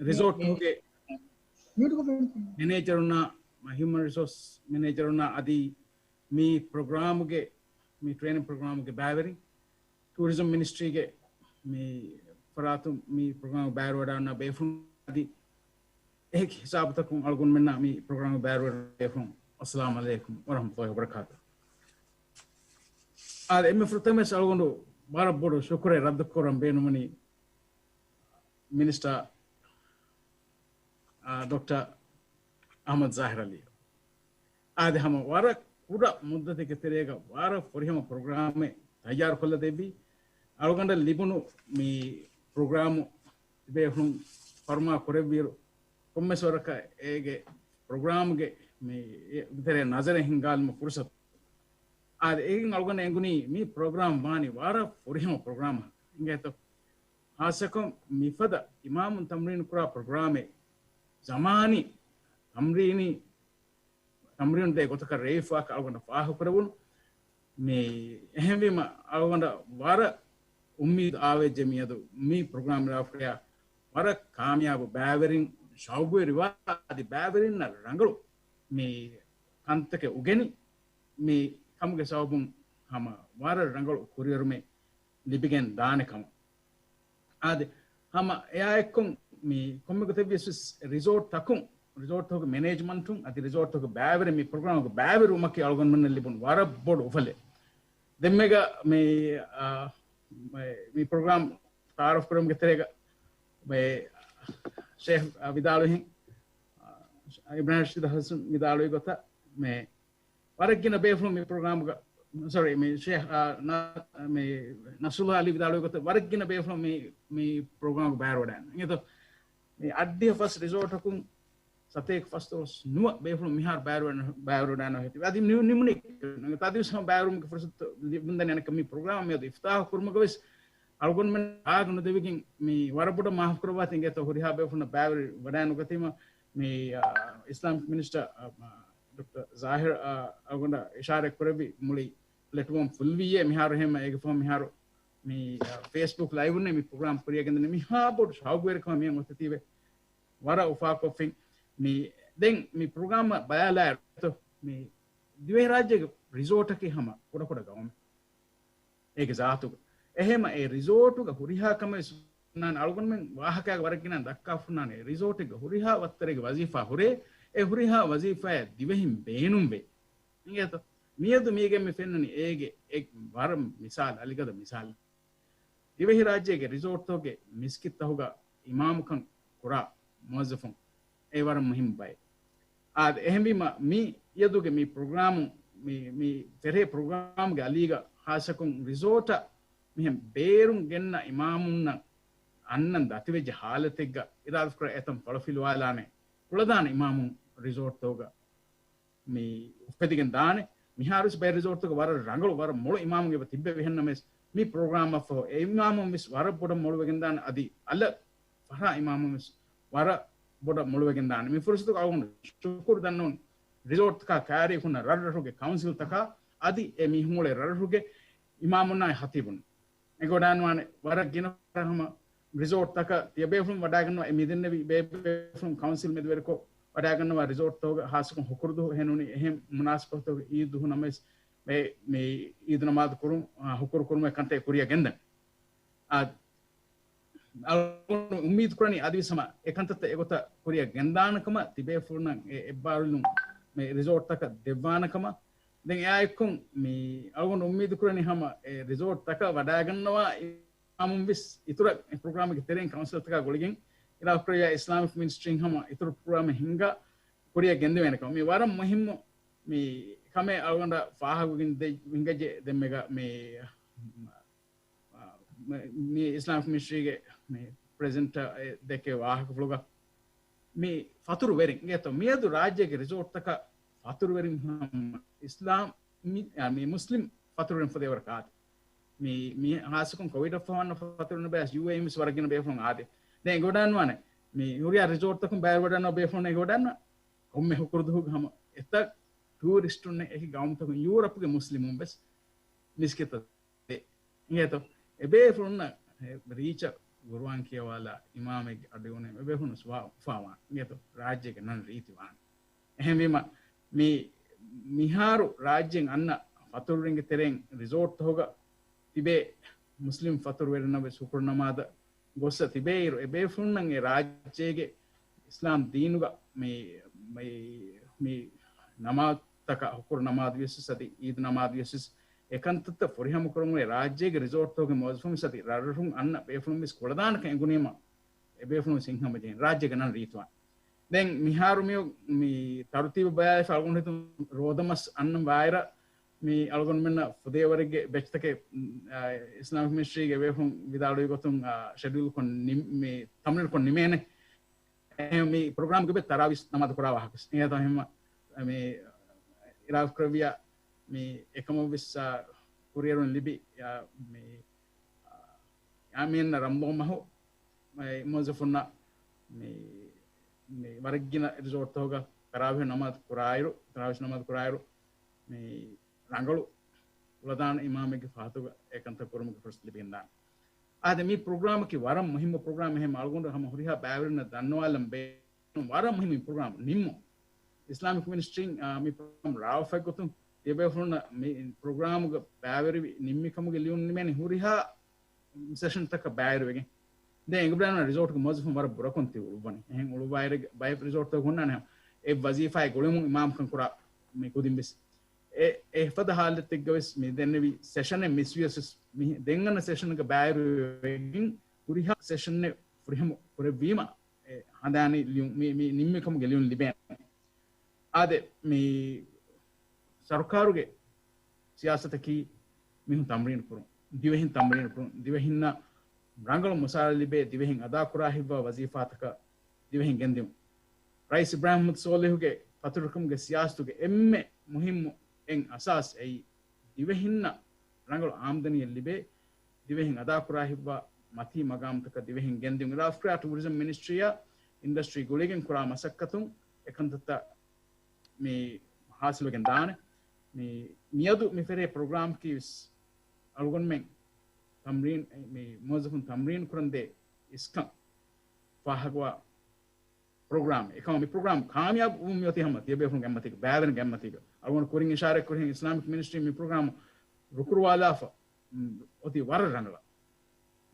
ރިސޯޓުގެ މެނޭޖަރުންނާ، ހިއުމަން ރިސޯސް މެނޭޖަރުންނާ އަދި މި ޕްރޮގްރާމުގެ، މި ޓްރޭނިން ޕްރޮގްރާމުގެ ބައިވެރިން، ޓޫރިޒަމް މިނިސްޓްރީގެ މި ފަރާތުން މި ޕްރޮގްރާމް ބައިވެރިވެވަޑައިގަންނަ ބޭފުޅުން އަދި އެހެކި ހިސާބުތަކުން އަޅުގަނޑުމެންނާ މި ޕްރޮގްރާމް ބައިވެރިވެވަޑައިގަންނަ ބޭފުޅުން، އައްސަލާމު ޢަލައިކުމް ވަރަޙްމަތުﷲ ވަބަރަކާތު. އާދެ، އެންމެ ފުރަތަމަވެސް އަޅުގަނޑު ވަރަށް ބޮޑު ޝުކުރެއް ރައްދުކުރަން ބޭނުންވަނީ މިނިސްޓަރ، އާ، ޑޮކްޓަރ އަޙްމަދު ޒާހިރު ޢަލީ. އާދެ، ހަމަ ވަރަށް ކުޑަ މުއްދަތެއްގެ ތެރޭގަ ވަރަށް ފުރިހަމަ ޕްރޮގްރާމެއް ތައްޔާރުކޮށްލަ ދެއްވި. އަޅުގަނޑަށް ލިބުނު މި ޕްރޮގްރާމު ތިބޭފުޅުން ފަރުމާ ކުރެއްވިއިރު، ކޮންމެސް ވަރަކަށް އޭގެ ޕްރޮގްރާމުގެ މި ތެރޭ ނަޒަރެއް ހިންގާލުމަށް ފުރުސަތު. އާދެ، އޭގެން އަޅުގަނޑަށް އެނގުނީ މި ޕްރޮގްރާމް ވާނީ ވަރަށް ފުރިހަމަ ޕްރޮގްރާމެއް އިނގޭތޯ. ހާއްސަކޮށް މިފަދަ އިމާމުން ތަމްރީނު ކުރާ ޕްރޮގްރާމެއް، ޒަމާނީ ތަމްރީނީ ތަމްރީނު ދޭ ގޮތަކަށް ރޭވިފައިކަން އަޅުގަނޑަށް ފާހަގަކުރެވުނު. މި އެހެންވީމަ އަޅުގަނޑަށް ވަރަށް އުއްމީދު އާވެއްޖެ މިއަދު މި ޕްރޮގްރާމް ރާފްރިޔާ ވަރަށް ކާމިޔާބު ބައިވެރިން ޝައުގުވެރިވާ އަދި ބައިވެރިންނަށް ރަނގަޅު މި ކަންތަކެއް އުގެނި، މި ކަމުގެ ސަބަބުން ހަމަ ވަރަށް ރަނގަޅު ކުރިއެރުމެއް ލިބިގެން ދާނެ ކަމަށް. އާދެ، ހަމަ އެއާއެއްކޮށް މި ކޮންމެ ގޮތެއްވިޔަސް ވެސް ރިސޯޓްތަކުން، ރިސޯޓްތަކުގެ މެނޭޖްމަންޓުން އަދި ރިސޯޓްތަކުގެ ބައިވެރިން މި ޕްރޮގްރާމްގެ ބައިވެރިވުމަކީ އަޅުގަނޑުމެންނަށް ލިބުނު ވަރަށް ބޮޑު އުފަލެއް. ދެންމެގަ މި، އާ، މި، މި ޕްރޮގްރާމް ތައާރަފް ކުރުމުގެ ތެރޭގަ މި ޝޭޚް، އާ، ވިދާޅުވިހެން، އާ، އިބްރާހިމް ރަޝީދު ޙަސަން ވިދާޅުވި ގޮތަށް މި ވަރަށް ގިނަ ބޭފުޅުން މި ޕްރޮގްރާމްގަ، ސޮރީ، މި ޝޭޚް، އާ، ނަ-، މި ނަޞްރުﷲ ޢަލީ ވިދާޅުވި ގޮތަށް ވަރަށް ގިނަ ބޭފުޅުން މި، މި ޕްރޮގްރާމްގަ ބައިވެރިވެވަޑައިގަންނަ. އިނގޭތޯ، މި އަށްޑިހަ ފަސް ރިސޯޓަކުން ސަތޭކަ ފަސްދޮޅަސް ނުވަ ބޭފުޅުން މިހާރު ބައިވެރިވެ-، ބައިވެރިވެވަޑައިގަންނަވަ ހެތި. އަދި ނި-، ނިމުނީ ތާދިވިސް ހަމަ ބައިވެރިވުމުގެ ފުރުސަތު ލިބުންދަނީ. އަނެއްކާ މި ޕްރޮގްރާމް މިއަދު އިފްތާޙު ކުރުމުގަ ވެސް އަޅުގަނޑުމެން އާގު ނުދެވިގެން މި ވަރަށް ބޮޑަށް މާފު ކުރައްވާތި. އިނގޭތޯ، ހުރިހާ ބޭފުޅުންނަށް ބައިވެރިވެވަޑައިނުގަތީމަ މި، އާ، އިސްލާމިކް މިނިސްޓަރ، އާ، ޑޮކްޓަރ ޒާހިރު، އާ، އަޅުގަނޑަށް އިޝާރަތް ކުރެއްވި މުޅި ޕްލެޓްފޯމް ފުލްވިއޭ މިހާރު ހެމަ އޭގެ ފޯމް މިހާރު މި، އާ، ފޭސްބުކް ލައިވުން މި ޕްރޮގްރާމް ކުރިއަށް ގެންދަނީ. މިހާ ބޮޑު ޝައުގުވެރިކަމަށް މިއަށް އޮތީތީވެ ވަރަށް އުފާކޮށްފިން. މި ދެން މި ޕްރޮގްރާމް ބަލާލާއިރު މި ދިވެހިރާއްޖޭގެ ރިސޯޓަކީ ހަމަ ކުޑަކުޑަ ގައުމެއް އޭގެ ޒާތުގަ. އެހެމަ އެ ރިސޯޓުގަ ހުރިހާ ކަމެއް ސުންނާނެ. އަޅުގަނޑުމެން ވާހަކައިގެ ވަރަށް ގިނަ ދައްކާފަ ހުންނާނެ ރިސޯޓެއްގަ ހުރިހާ ވައްތަރެއްގެ ވަޒީފާ ހުރޭ، އެ ހުރިހާ ވަޒީފާއަށް ދިވެހިން ބޭނުންވޭ. އިނގޭތޯ؟ މިއަދު މީގެން މި ފެންނަނީ އޭގެ އެއް ވަރަށް މިސާލު، އަލިގަދަ މިސާލު. ދިވެހިރާއްޖޭގެ ރިސޯޓްތަކުގެ މިސްކިތްތަކުގަ އިމާމުކަން ކުރާ މުވައްޒަފުން އެ ވަރަށް މުހިންމު ބައެއް. އާދެ، އެހެންވީމަ މި އިއަދުގެ މި ޕްރޮގްރާމު، މި، މި ފެށޭ ޕްރޮގްރާމްގެ އަލީގަ ހާއްސަކޮށް ރިސޯޓަށް މިހެން ބޭރުން ގެންނަ އިމާމުންނަށް އަންނަން ދަތިވެއްޖެ ހާލަތެއްގަ އިރާދަކުރާ އެތަން ފަޅުފިލުވާލާނެ ކުޅަދާނަ އިމާމުން ރިސޯޓްތަކުގަ މި އުފެދިގެން ދާނެ. މިހާރުވެސް ބައެއް ރިސޯޓްތަކު ވަރަށް ރަނގަޅު، ވަރަށް މޮޅު އިމާމުން އެބަ ތިއްބެވި. ހެންނަމަވެސް މި ޕްރޮގްރާމަށްފަހު އެ އިމާމުން ވެސް ވަރަށް ބޮޑަށް މޮޅުވެގެން ދާނެ. އަދި އަލަށް ފަހަރާ އިމާމުން ވެސް ވަރަށް ބޮޑަށް މޮޅުވެގެން ދާނެ. މި ފުރުސަތުގަ އަޅުގަނޑު ޝުކުރު ދަންނަވަން ރިސޯޓްތަކާ ކައިރީ ހުންނަ ރަށްރަށުގެ ކައުންސިލްތަކާ އަދި އެ މީހުން އުޅޭ ރަށްރަށުގެ އިމާމުންނާއި ހަތީބުން. އެނގިވަޑައިގަންނަވާނެ ވަރަށް ގިނަ ފަހަރަށް ހަމަ ރިސޯޓްތަކަށް ތިޔަބޭފުޅުން ވަޑައިގަންނަވާ، އެ މިދެންނެވި ބޭބޭފުޅުން ކައުންސިލް މެދުވެރިކޮށް ވަޑައިގަންނަވާ ރިސޯޓްތަކުގަ ހާއްސަކޮށް ހުކުރުދުވަހު އެހެން މުނާސަބަތުގެ އީދު ދުވަހު ނަމަވެސް މި، މި އީދު ނަމާދު ކުރުން، އާ، ހުކުރު ކުރުމުގެ ކަންތައް ކުރިއަށް ގެންދަން. އާ، އަޅުގަނޑު އުއްމީދު ކުރަނީ އަދިވެސް ހަމަ އެ ކަންތައްތައް އެގޮތަށް ކުރިއަށް ގެންދާނެ ކަމަށް ތިބޭފުޅުންނަށް އެ އެއްބާރުލުން މި ރިސޯޓްތަކަށް ދެއްވާނެ ކަމަށް. ދެން އެއާއެއްކޮށް މި އަޅުގަނޑު އުއްމީދު ކުރަނީ ހަމަ އެ ރިސޯޓްތަކަށް ވަޑައިގަންނަވާ އިމާމުން ވެސް އިތުރަށް އެ ޕްރޮގްރާމްގެ ތެރެއިން ކައުންސިލްތަކާ ގުޅިގެން އިރާދަކުރެއްވިޔާ އިސްލާމިކް މިނިސްޓްރީން ހަމަ އިތުރު ޕްރޮގްރާމެއް ހިންގާ ކުރިއަށް ގެންދެވޭނެ ކަމަށް. މި ވަރަށް މުހިއްމު މި ކަމެއް އަޅުގަނޑަށް ފާހަގަވެގެން ދެ-، ހިނގައްޖެ ދެންމެގަ މި މި އިސްލާމިކް މިނިސްޓްރީގެ މި ޕްރެޒިޑެންޓް ދެކޭ ވާހަކަފުޅުގަ މި ފަތުރުވެރިން އިނގޭތޯ، މިއަދު ރާއްޖޭގެ ރިސޯޓްތަކަށް ފަތުރުވެރިން ހަމަ އިސްލާމް މި، އާ، މި މުސްލިމް ފަތުރުވެރިން ފުދޭވަރަކަށް އާދެ. މި، މި ހާއްސަކޮށް ކޮވިޑަށް ފަހު އަންނަ ފަތުރުވެރިން ބަޔަސް ޔޫއޭއީން ވެސް ވަރަށް ގިނަ ބޭފުޅުން އާދެ. ދެން އެނގިވަޑައިގަންނަވާނެ މި ހުރިހާ ރިސޯޓްތަކުން ބައިވެރިވަޑައިގަންނަވާ ބޭފުޅުން އެނގިވަޑައިގަންނަވާ ކޮންމެ ހުކުރުދުވަހުގެ ހަމަ އެތައް ޓޫރިސްޓުންނެއް އެކި ގައުމުތަކުން ޔޫރަޕްގެ މުސްލިމުން ވެސް މިސްކިތަށް އިނގޭތޯ، އެބޭފުޅުންނަށް ރީޗަށް ގުރުއާން ކިޔަވާލާ އިމާމެއްގެ އަޑުއިވުނު އެބޭފުޅުން ސުވާ އުފާވާން އިނގޭތޯ، ރާއްޖޭގެ ނަން ރީތިވާން. އެހެންވީމަ، މި، މިހާރު ރާއްޖޭން އަންނަ ފަތުރުވެރިންގެ ތެރެއިން ރިސޯޓްތަކުގަ ތިބޭ މުސްލިމް ފަތުރުވެރިންނަށް ވެސް ހުކުރު ނަމާދަށް ގޮއްސަ ތިބޭއިރު، އެބޭފުޅުންނަށް އެ ރާއްޖޭގެ އިސްލާމް ދީނުގަ މި، މި، މި ނަމާދުތަކަށް، ހުކުރު ނަމާދު ވިޔަސް އަދި އީދު ނަމާދު ވިޔަސް އެކަންތައްތައް ފުރިހަމަ ކުރަމުން އެ ރާއްޖޭގެ ރިސޯޓްތަކުގެ މުވައްޒަފުން ވެސް އަދި ރަށްރަށުން އަންނަ ބޭފުޅުން ވެސް ކުޅަދާނަކަން އެނގުނީމަ، އެބޭފުޅުން ސިންހަމަޖެހިން ރާއްޖޭގެ ނަން ރީތިވާން. ދެން މިހާރު މި، މި ތަރުތީބަށް ބަލާލިފަ އަޅުގަނޑު ހިތުން ރޯދަމަސް އަންނަން ވާއިރަށް މި އަޅުގަނޑުމެންނަށް ފުދޭވަރެއްގެ ބެޗްތަކެއް، އާ، އިސްލާމިކް މިނިސްޓްރީގެ ބޭފުޅުން ވިދާޅުވި ގޮތުން، އާ، ޝެޑިއުލްކޮށް ނި-، މި ތަމްރީންކޮށް ނިމޭނެ. އެހެން މި ޕްރޮގްރާމްގެ ތަރާވީސް ނަމާދު ކުރާ ވާހަކަ ވެސް އެހެން މި އިރާދަ ކުރެއްވިޔާ މި އެކަމަށް ވެސް، އާ، ކުރިއެރުން ލިބި، އާ، މި، އާ، އާ، މިއަންނަ ރަމަޟާން މަހު މި މުވައްޒަފުންނަށް މި، މި ވަރަށް ގިނަ ރިސޯޓްތަކުގަ ތަރާވީހު ނަމާދު ކުރާއިރު، ތަރާވީހު ނަމާދު ކުރާއިރު، މި ރަނގަޅު ކުޅަދާނަ އިމާމެއްގެ ފަހަތުގަ އެކަންތައް ކުރުމުގެ ފުރުސަތު ލިބިގެންދާނެ. އާދެ، މި ޕްރޮގްރާމަކީ ވަރަށް މުހިއްމު ޕްރޮގްރާމެއް. އެހެން އަޅުގަނޑު ހަމަ ހުރިހާ ބައިވެރިންނަށް ދަންނަވާލަން ބޭނުން ވަރަށް މުހިއްމު ޕްރޮގްރާމް ނިންމުން. އިސްލާމިކް މިނިސްޓްރީން، އާ، މި ޕްރޮގްރާމް ރާވަފައި ގޮތުން ތިޔަބޭފުޅުންނަށް މި ޕްރޮގްރާމުގަ ބައިވެރިވި ނިންމި ކަމުގެ ލިޔުން ނިމޭނެ ހުރިހާ ސެޝަންތަކަށް ބައިވެރިވެގެން. ދެން އެނގިބަޑާން ރިސޯޓްގެ މުވައްޒަފުން ވަރަށް ބުރަކޮށް ތި އުޅުއްވަނީ. އެހެން އުޅުއްވާއިރު ބައެއް ރިސޯޓްތަކު ހުންނާނެ އެ ވަޒީފާއެއް ގުޅެމުން އިމާމްކަން ކުރާ މި ކުދިން ވެސް. އެ، އެފަދަ ހާލަތެއްގަ ވެސް މި ދެންނެވި ސެޝަނެއް މިސް ވިޔަސް ވެސް މި ދެން އަންނަ ސެޝަންގަ ބައިވެރިވެގެން ހުރިހާ ސެޝަނެއް ފުރިހަމަ ކުރެއްވީމަ، އެ ހަނދާނީ ލިޔުން މި، މި ނިންމި ކަމުގެ ލިޔުން ލިބޭނެ. އާދެ، މި ސަރުކާރުގެ ސިޔާސަތަކީ މީހުން ތަމްރީނު ކުރުން، ދިވެހިން ތަމްރީނު ކުރުން، ދިވެހިންނަށް ރަނގަޅު މުސާރަ ލިބޭ، ދިވެހިން އަދާކުރާ ހިތްވާ ވަޒީފާތަކަށް ދިވެހިން ގެންދިއުން. ރައީސް އިބްރާހިމް މުހައްމަދު ސޯލިހުގެ ފަތުރުވެރިކަމުގެ ސިޔާސަތުގެ އެންމެ މުހިއްމު އެއް އަސާސް އެއީ، ދިވެހިންނަށް ރަނގަޅު އާމްދަނީއެއް ލިބޭ، ދިވެހިން އަދާކުރާ ހިތްވާ މަތީ މަގާމުތަކަށް ދިވެހިން ގެންދިއުން. އިރާދަކުރާ ޓޫރިޒަމް މިނިސްޓްރީއާ އިންޑަސްޓްރީ ގުޅިގެން ކުރާ މަސައްކަތުން އެކަންތައްތައް މި ހާސިލުވެގެން ދާނެ. މި، މިއަދު މި ފެރޭ ޕްރޮގްރާމަކީ ވެސް އަޅުގަނޑުމެން ތަމްރީން، މި މުވައްޒަފުން ތަމްރީން ކުރަންދޭ އިސްކަން ފާހަގަވާ ޕްރޮގްރާމް. އެކަމަ މި ޕްރޮގްރާމް ކާމިޔާބު ވުމުން މިއޮތީ ހަމަ ތިޔަބޭފުޅުންގެ އެއްމަތީގަ، ބައިވެރިންގެ އެއްމަތީގަ. އަޅުގަނޑު ކުރިން އިޝާރަތް ކުރިހެން އިސްލާމިކް މިނިސްޓްރީ މި ޕްރޮގްރާމް ރުކުރުވާލާފަ، މް، އޮތީ ވަރަށް ރަނގަޅަށް.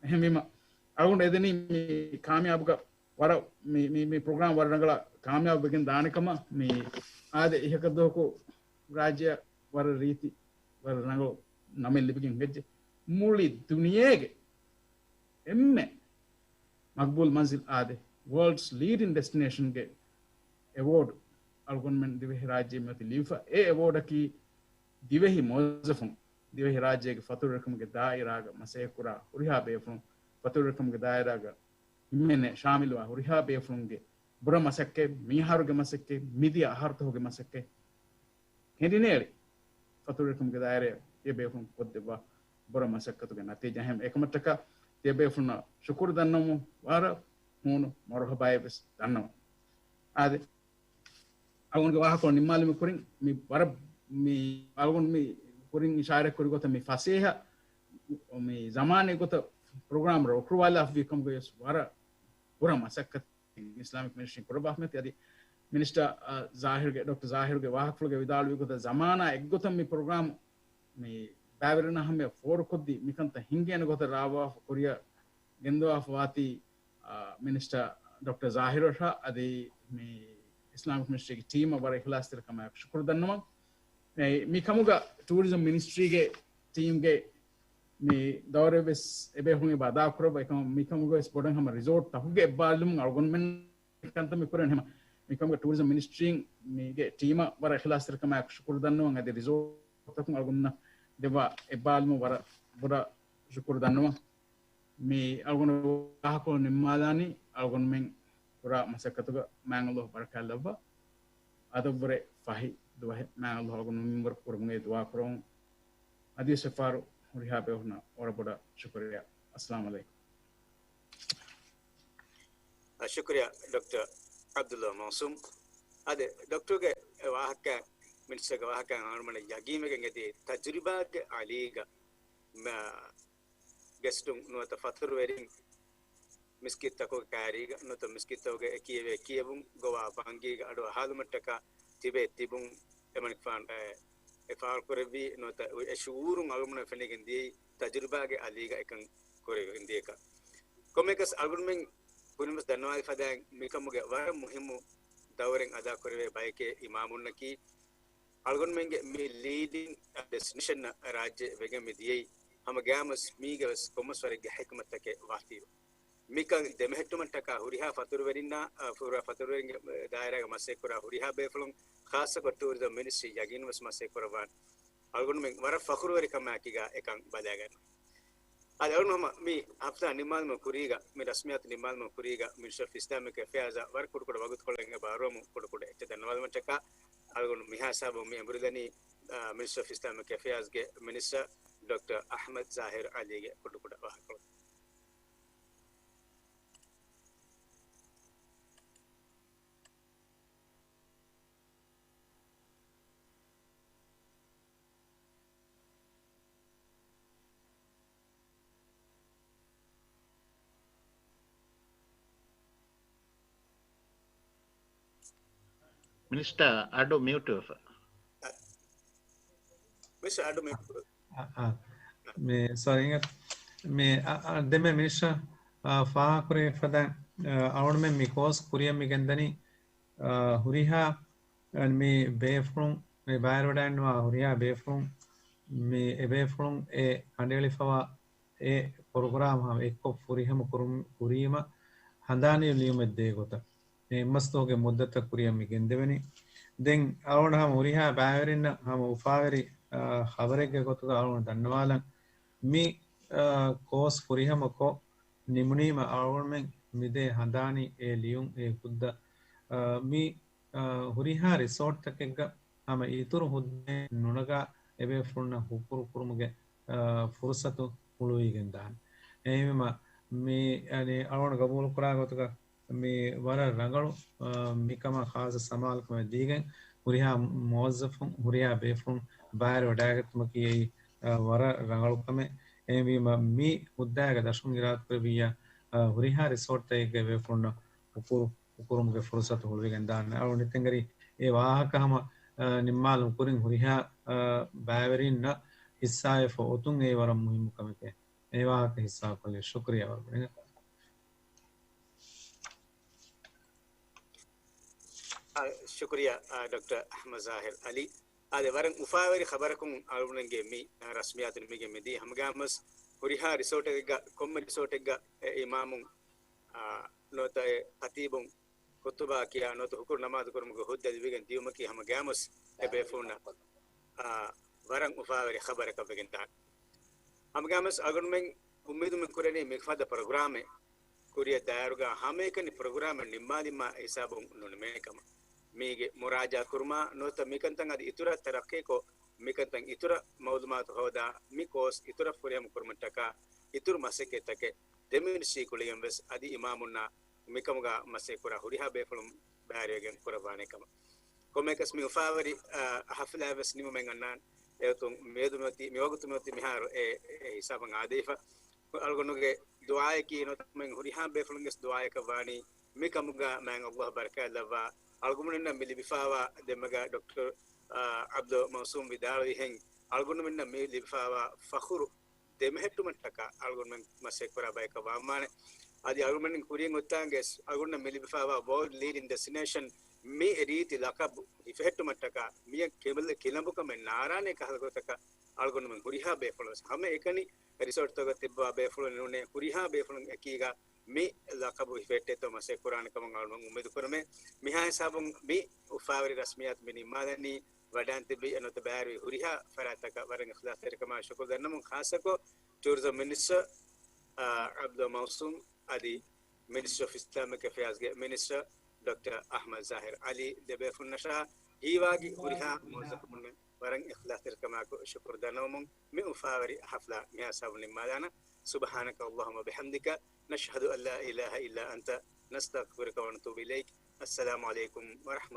އެހެންވީމަ، އަޅުގަނޑު އެދެނީ މި ކާމިޔާބުގަ ވަރަށް މި، މި، މި ޕްރޮގްރާމް ވަރަށް ރަނގަޅަށް ކާމިޔާބު ވެގެން ދާނެ ކަމަށް. މި އާދެ، އިހަކަށް ދުވަހަކު ރާއްޖެއަށް ވަރަށް ރީތި، ވަރަށް ރަނގަޅު ނަމެއް ލިބިގެން ހިނގައްޖެ. މުޅި ދުނިޔޭގެ އެންމެ މަގްބޫލް މަންޒިލް އާދެ، ވޯލްޑްސް ލީޑިން ޑެސްޓިނޭޝަންގެ އެވޯޑް އަޅުގަނޑުމެން ދިވެހިރާއްޖެ މިއޮތީ ލިބިފަ. އެ އެވޯޑަކީ ދިވެހި މުވައްޒަފުން، ދިވެހިރާއްޖޭގެ ފަތުރުވެރިކަމުގެ ދާއިރާގަ މަސައްކަތްކުރާ ހުރިހާ ބޭފުޅުން، ފަތުރުވެރިކަމުގެ ދާއިރާގަ ހިމެނޭ ޝާމިލުވާ ހުރިހާ ބޭފުޅުންގެ ބުރަ މަސައްކަތް، މިއަހަރުގެ މަސައްކަތް، މިދިޔަ އަހަރުތަކުގެ މަސައްކަތް ކެނޑިނޭޅި ފަތުރުވެރިކަމުގެ ދާއިރާއަށް ތިޔަބޭފުޅުން ކޮށްދެއްވާ ބުރަ މަސައްކަތުގެ ނަތީޖާ. އެހެން އެކަމަށްޓަކާ ތިޔަބޭފުޅުންނަށް ޝުކުރު ދަންނަވަމުން ވަރަށް ހޫނު މަރުހަބާއެއް ވެސް ދަންނަވަން. އާދެ، އަޅުގަނޑުގެ ވާހަކަފުޅު ނިންމާލުމުގެ ކުރިން މި ވަރަށް މި އަޅުގަނޑު މި ކުރިން އިޝާރަތް ކުރި ގޮތަށް މި ފަސޭހަ މި ޒަމާނެއް ގޮތަށް ޕްރޮގްރާމް ރުކުރުވާލާފަ ވީ ކަމުގައި ވެސް ވަރަށް ބުރަ މަސައްކަތެއް އިސްލާމިކް މިނިސްޓްރީން ކުރައްވާފަ މިއޮތީ. އަދި މިނިސްޓަރ، އަ، ޒާހިރުގެ، ޑޮކްޓަރ ޒާހިރުގެ ވާހަކަފުޅުގައި ވިދާޅުވި ގޮތަށް ޒަމާނާ އެއްގޮތަށް މި ޕްރޮގްރާމް މި ބައިވެރިންނަށް ހަމަ ފޯރުކޮށްދީ މިކަންތައް ހިންގޭނެ ގޮތަށް ރާވާފަ ކުރިއަށް ގެންދަވާފަ ވާތީ، އާ، މިނިސްޓަރ ޑޮކްޓަރ ޒާހިރުއަށް އަދި މި އިސްލާމިކް މިނިސްޓްރީގެ ޓީމަށް ވަރަށް އިޚްލާޞްތެރިކަމާއެކު ޝުކުރު ދަންނަވަން. އެ، މި ކަމުގަ ޓޫރިޒަމް މިނިސްޓްރީގެ ޓީމްގެ މި ދައުރެއް ވެސް އެބޭފުޅުން އެބަ އަދާކުރައްވަ. އެކަމަ މި ކަމުގަ ވެސް ބޮޑަށް ހަމަ ރިސޯޓްތަކުގެ އެއްބާލުމުން އަޅުގަނޑުމެން ކަންތައް މި ކުރަން. ހަމަ މިކަމުގެ ޓޫރިޒަމް މިނިސްޓްރީން މީގެ ޓީމަށް ވަރަށް އިޚްލާޞްތެރިކަމާއެކު ޝުކުރު ދަންނަވަން. އަދި ރިސޯޓްތަކުން އަޅުގަނޑުމެންނަށް ދެއްވާ އެއްބާލުމަށް ވަރަށް ބުރަ ޝުކުރު ދަންނަވަން. މި އަޅުގަނޑު ވާހަކަ ނިންމާލާނީ. އަޅުގަނޑުމެން ކުރާ މަސައްކަތުގަ މާތް ﷲ ބަރަކާތް ލައްވާ. އަދަށްވުރެ ފަހި ދުވަހެއް މާތް ﷲ އަޅުގަނޑު މިންވަރު ކުރުމުގެ ދުޢާ ކުރަމުން. އަދިވެސް އެއްފަހަރު ހުރިހާ ބޭފުޅުންނަށް ވަރަށް ބޮޑަށް ޝުކުރިއްޔާ. އައްސަލާމު ޢަލައިކުމް. އަ، ޝުކުރިއްޔާ ޑޮކްޓަރ ޢަބްދުﷲ މައުޞޫމް. އަދި ޑޮކްޓަރުގެ ވާހަކަ، މިނިސްޓަރގެ ވާހަކަ އަޅުގަނޑުމެން ޔަގީންވެގެން އެދި ތަޖުރިބާގެ އަލީގަ މަ-، ގެސްޓުން ނުވަތަ ފަތުރުވެރިން މިސްކިތްތަކުގެ ކާރީގަ ނުވަތަ މިސްކިތްތަކުގެ އެ ކިޔެވޭ ކިޔެވުން ގޮވާ ބަންގީގަ އަޑު އަހާލުމަށްޓަކާ ތިބޭ ތިބުން އެމަނިކުފާނު އެ، އެ ފާޅުކުރެއްވީ ނުވަތަ އެ ޝުޢޫރުން އަޅުގަނޑުމެން ފެނިގެން ދިޔައީ ތަޖުރިބާގެ އަލީގަ އެކަން ކުރެވެގެން ދިޔަކަން. ކޮންމެއަކަސް އަޅުގަނޑުމެން ކުރިންވެސް ދަންނަވާލި ފަދައިން މިކަމުގެ ވަރަށް މުހިއްމު ދައުރެއް އަދާކުރެވޭ ބަޔެކޭ އިމާމުންނަކީ. އަޅުގަނޑުމެންގެ މި ލީޑިންގ ޑެސްޓިނޭޝަން ރާއްޖެ ވެގެން މި ދިޔައީ. ހަމަ ގައިމުވެސް މީގެވެސް ކޮންމެސް ވަރެއްގެ ޙިކްމަތްތަކެއް ވާތީވެ. މިކަން ދެމެހެއްޓުމަށްޓަކާ ހުރިހާ ފަތުރުވެރިންނާ، އަ، ހުރިހާ ފަތުރުވެރިންގެ ދާއިރާގަ މަސައްކަތްކުރާ ހުރިހާ ބޭފުޅުން، ޚާއްޞަކޮށް ޓޫރިޒަމް މިނިސްޓްރީ ޔަގީންވެސް މަސައްކަތްކުރައްވާނެ. އަޅުގަނޑުމެން ވަރަށް ފަޚުރުވެރިކަމާއެކީގަ އެކަން ބަލާގަންނަ. އަދި އަޅުގަނޑު ހަމަ މި ހަފްތާ ނިންމާލުމުގެ ކުރީގަ، މި ރަސްމިއްޔާތު ނިންމާލުމުގެ ކުރީގަ މިނިސްޓްރީ އޮފް އިސްލާމިކް އެފެއާޒާ ވަރަށް ކުޑަކުޑަ ވަގުތުކޮޅެއް އެބަ އަރުވަމުން ކުޑަކުޑަ އެއްޗެއް ދަންނަވާލުމަށްޓަކާ އަޅުގަނޑު މިހާ ހިސާބުން މި އެނބުރިލަނީ، އާ، މިނިސްޓްރީ އޮފް އިސްލާމިކް އެފެއާޒްގެ މިނިސްޓަރ ޑޮކްޓަރ އަޙްމަދު ޒާހިރު ޢަލީގެ ކުޑަކުޑަ ވާހަކަކޮޅު. މިނިސްޓަރ އަޑު މިއުޓުވެފަ. މިނިސްޓަރ އަޑު މިއުޓުވެ. އަ، އަ. މި، ސޮރީ، އިނގޭތަ؟ މި، އަ، އަ، ދެންމެ މިނިސްޓަރ، އަ، ފާހަގަކުރެވިފަދަ، އަ، އަޅުގަނޑުމެން މި ކޯސް ކުރިއަށް މި ގެންދަނީ، އަ، ހުރިހާ، އަ، މި ބޭފުޅުން، މި ބައިވެރިވަޑައިގަންނަވާ ހުރިހާ ބޭފުޅުން، މި އެބޭފުޅުން އެ ކަނޑައެޅިފަވާ އެ ޕްރޮގްރާމް ހަމަ އެއްކޮށް ފުރިހަމަ ކުރުން، ކުރީމަ ހަނދާނީ ލިޔުމެއް ދޭ ގޮތަށް އެއްމަސްދުވަހުގެ މުއްދަތަށް ކުރިއަށް މި ގެންދެވެނީ. ދެން އަޅުގަނޑު ހަމަ ހުރިހާ ބައިވެރިންނަށް ހަމަ އުފާވެރި، އާ، ޚަބަރެއްގެ ގޮތުގަ އަޅުގަނޑު ދަންނަވާލަން. މި، އާ، ކޯސް ފުރިހަމަ ކޮށް ނިމުނީމަ އަޅުގަނޑުމެން މިދޭ ހަނދާނީ އެ ލިޔުން އެ ހުއްދަ، އާ، މި އަ، ހުރިހާ ރިސޯޓްތަކެއްގަ ހަމަ އިތުރު ހުއްދައެއް ނުނަގާ އެބޭފުޅުންނަށް ހުކުރު ކުރުމުގެ، އަ، ފުރުސަތު ހުޅުވިގެންދާނެ. އެހެންވީމަ، މި، އަނެ، އަޅުގަނޑު ގަބޫލުކުރާ ގޮތުގަ މި ވަރަށް ރަނގަޅު، އަ، މިކަމަށް ޚާއްޞަ ސަމާލުކަމެއް ދީގެން ހުރިހާ މުވައްޒަފުން، ހުރިހާ ބޭފުޅުން ބައިވެރިވަޑައިގަތުމަކީ އެއީ، އަ، ވަރަށް ރަނގަޅު ކަމެއް. އެހެންވީމަ، މި ހުއްދައިގެ ދަށުން އިރާދަކުރެއްވިއްޔާ، އަ، ހުރިހާ ރިސޯޓްތަކެއްގެ ބޭފުޅުންނަށް ހުކުރު ހުކުރުމުގެ ފުރުސަތު ހުޅުވިގެންދާނެ. އަޅުގަނޑު އެތެންގަރި އެ ވާހަކަ ހަމަ، އަ، ނިންމާލުމުގެ ކުރިން ހުރިހާ، އަ، ބައިވެރިންނަށް ހިއްސާވެފަ އޮތުން އެއީ ވަރަށް މުހިއްމު ކަމެކޭ. އެ ވާހަކަ ހިއްސާކޮށްލީ. ޝުކުރިއްޔާ ވަރުބަލި. އަ، ޝުކުރިއްޔާ، އަ، ޑޮކްޓަރ އަޙްމަދު ޒާހިރު ޢަލީ. އާދެ، ވަރަށް އުފާވެރި ޚަބަރަކުން އަޅުގަނޑުގެ މި، އަ، ރަސްމިއްޔާތު ނިމިގެން މިދީ. ހަމަގައިމުވެސް ހުރިހާ ރިސޯޓެއްގަ، ކޮންމެ ރިސޯޓެއްގަ އެ އިމާމުން، އާ، ނުވަތަ އެ ޚަތީބުން ޚުތުބާ ކިޔާ ނުވަތަ ހުކުރު ނަމާދު ކުރުމުގެ ހުއްދަ ލިބިގެން ދިޔުމަކީ ހަމަ ގައިމުވެސް އެ ބޭފުޅުންނަށް، އާ، ވަރަށް އުފާވެރި ޚަބަރަކަށް ވެގެންދާނެ. ހަމަ ގައިމުވެސް އަޅުގަނޑުމެން އުއްމީދު މި ކުރަނީ މިފަދަ ޕްރޮގްރާމެއް ކުރިއަށް ދާއިރުގަ ހަމައެކަނި ޕްރޮގްރާމެއް ނިންމާލީމާ ހިސާބުން ނުނިމޭ ކަމަށް. މީގެ މުރާޖާ ކުރުމާ ނުވަތަ މިކަންތައް އަދި އިތުރަށް ތަރައްޤީކޮށް، މިކަންތައް އިތުރަށް މައުލޫމާތު ހޯދާ، މި ކޯސް އިތުރަށް ފުރިހަމަ ކުރުމަށްޓަކާ އިތުރު މަސައްކަތްތަކެއް ދެ މިނިސްޓްރީ ގުޅިގެން ވެސް އަދި އިމާމުންނާ މިކަމުގަ މަސައްކަތްކުރާ ހުރިހާ ބޭފުޅުން ބައިވެރިވެގެން ކުރައްވާނެ ކަމަށް. ކޮންމެއަކަސް މި އުފާވެރި، އަ، ހަފްލާ ވެސް ނިމުމެއް އަންނާނެ. އެގޮތުން މިއަދު މިއޮތީ، މިވަގުތު މިއޮތީ މިހާރު އެ، އެ ހިސާބަށް އާދެވިފަ. އަޅުގަނޑުގެ ދުޢާއަކީ ނުވަތަ ހުރިހާ ބޭފުޅުންގެ ދުޢާއަކަށް ވާނީ މި ކަމުގަ މާތް ﷲ ބަރަކާތް ލައްވާ. އަޅުގަނޑުމެންނަށް މި ލިބިފައިވާ ދެންމެގަ ޑޮކްޓަރ، އަ، ޢަބްދު މައުސޫމް ވިދާޅުވިހެން އަޅުގަނޑުމެންނަށް މި ލިބިފައިވާ ފަޚުރު ދެމެހެއްޓުމަށްޓަކާ އަޅުގަނޑުމެން މަސައްކަތްކުރާ ބަޔަކަށް ވާންވާނެ. އަދި އަޅުގަނޑުމެން ކުރިން އޮތާނގެ އަޅުގަނޑަށް މި ލިބިފައިވާ ވޯލްޑް ލީޑިން ޑެސްޓިނޭޝަން މި ރީތި ލަޤަބު ހިފެހެއްޓުމަށްޓަކާ މިޔަށް ކިބަލަ ކިލަނބުކަމެއް ނާރާނެ ކަހަލަ ގޮތަކަށް އަޅުގަނޑުމެން ހުރިހާ ބޭފުޅުން ވެސް ހަމަ އެކަނި ރިސޯޓްތަކަށް ތިއްބާ ބޭފުޅުން ނޫނޭ ހުރިހާ ބޭފުޅުން އެކީގަ މި ލަޤަބު ހިފެހެއްޓޭތޯ މަސައްކަތް ކުރާނެ ކަމަށް އަޅުގަނޑު އުއްމީދު ކުރަމޭ. މިހާ ހިސާބުން މި އުފާވެރި ރަސްމިއްޔާތު މި ނިންމާލަނީ ވަޑާން ތިއްބެވި އެންމެ ބައިވެރި ހުރިހާ ފަރާތްތަކަށް ވަރަށް އިޚްލާޞްތެރިކަމާ ޝުކުރު ދަންނަމުން، ޚާއްޞަކޮށް ޓޫރިޒަމް މިނިސްޓަރ، އާ، ޢަބްދުﷲ މައުޞޫމް އަދި މިނިސްޓަރ އޮފް އިސްލާމިކް އެފެއާޒްގެ މިނިސްޓަރ ޑޮކްޓަރ އަޙްމަދު ޒާހިރު ޢަލީ ދެބޭފުންނަށާ ހީވާގި ހުރިހާ މުވައްޒަފުން ވަރަށް އިޚްލާޞްތެރިކަމާއެކު ޝުކުރު ދަންނަވަމުން މި އުފާވެރި ޙަފްލާ މިހާ ހިސާބުން ނިންމާލާނަން. سبحانك اللهم وبحمدك، نشهد أن لا إله إلا أنت، نستغفرك ونتوب إليك. السلام عليكم ورحمة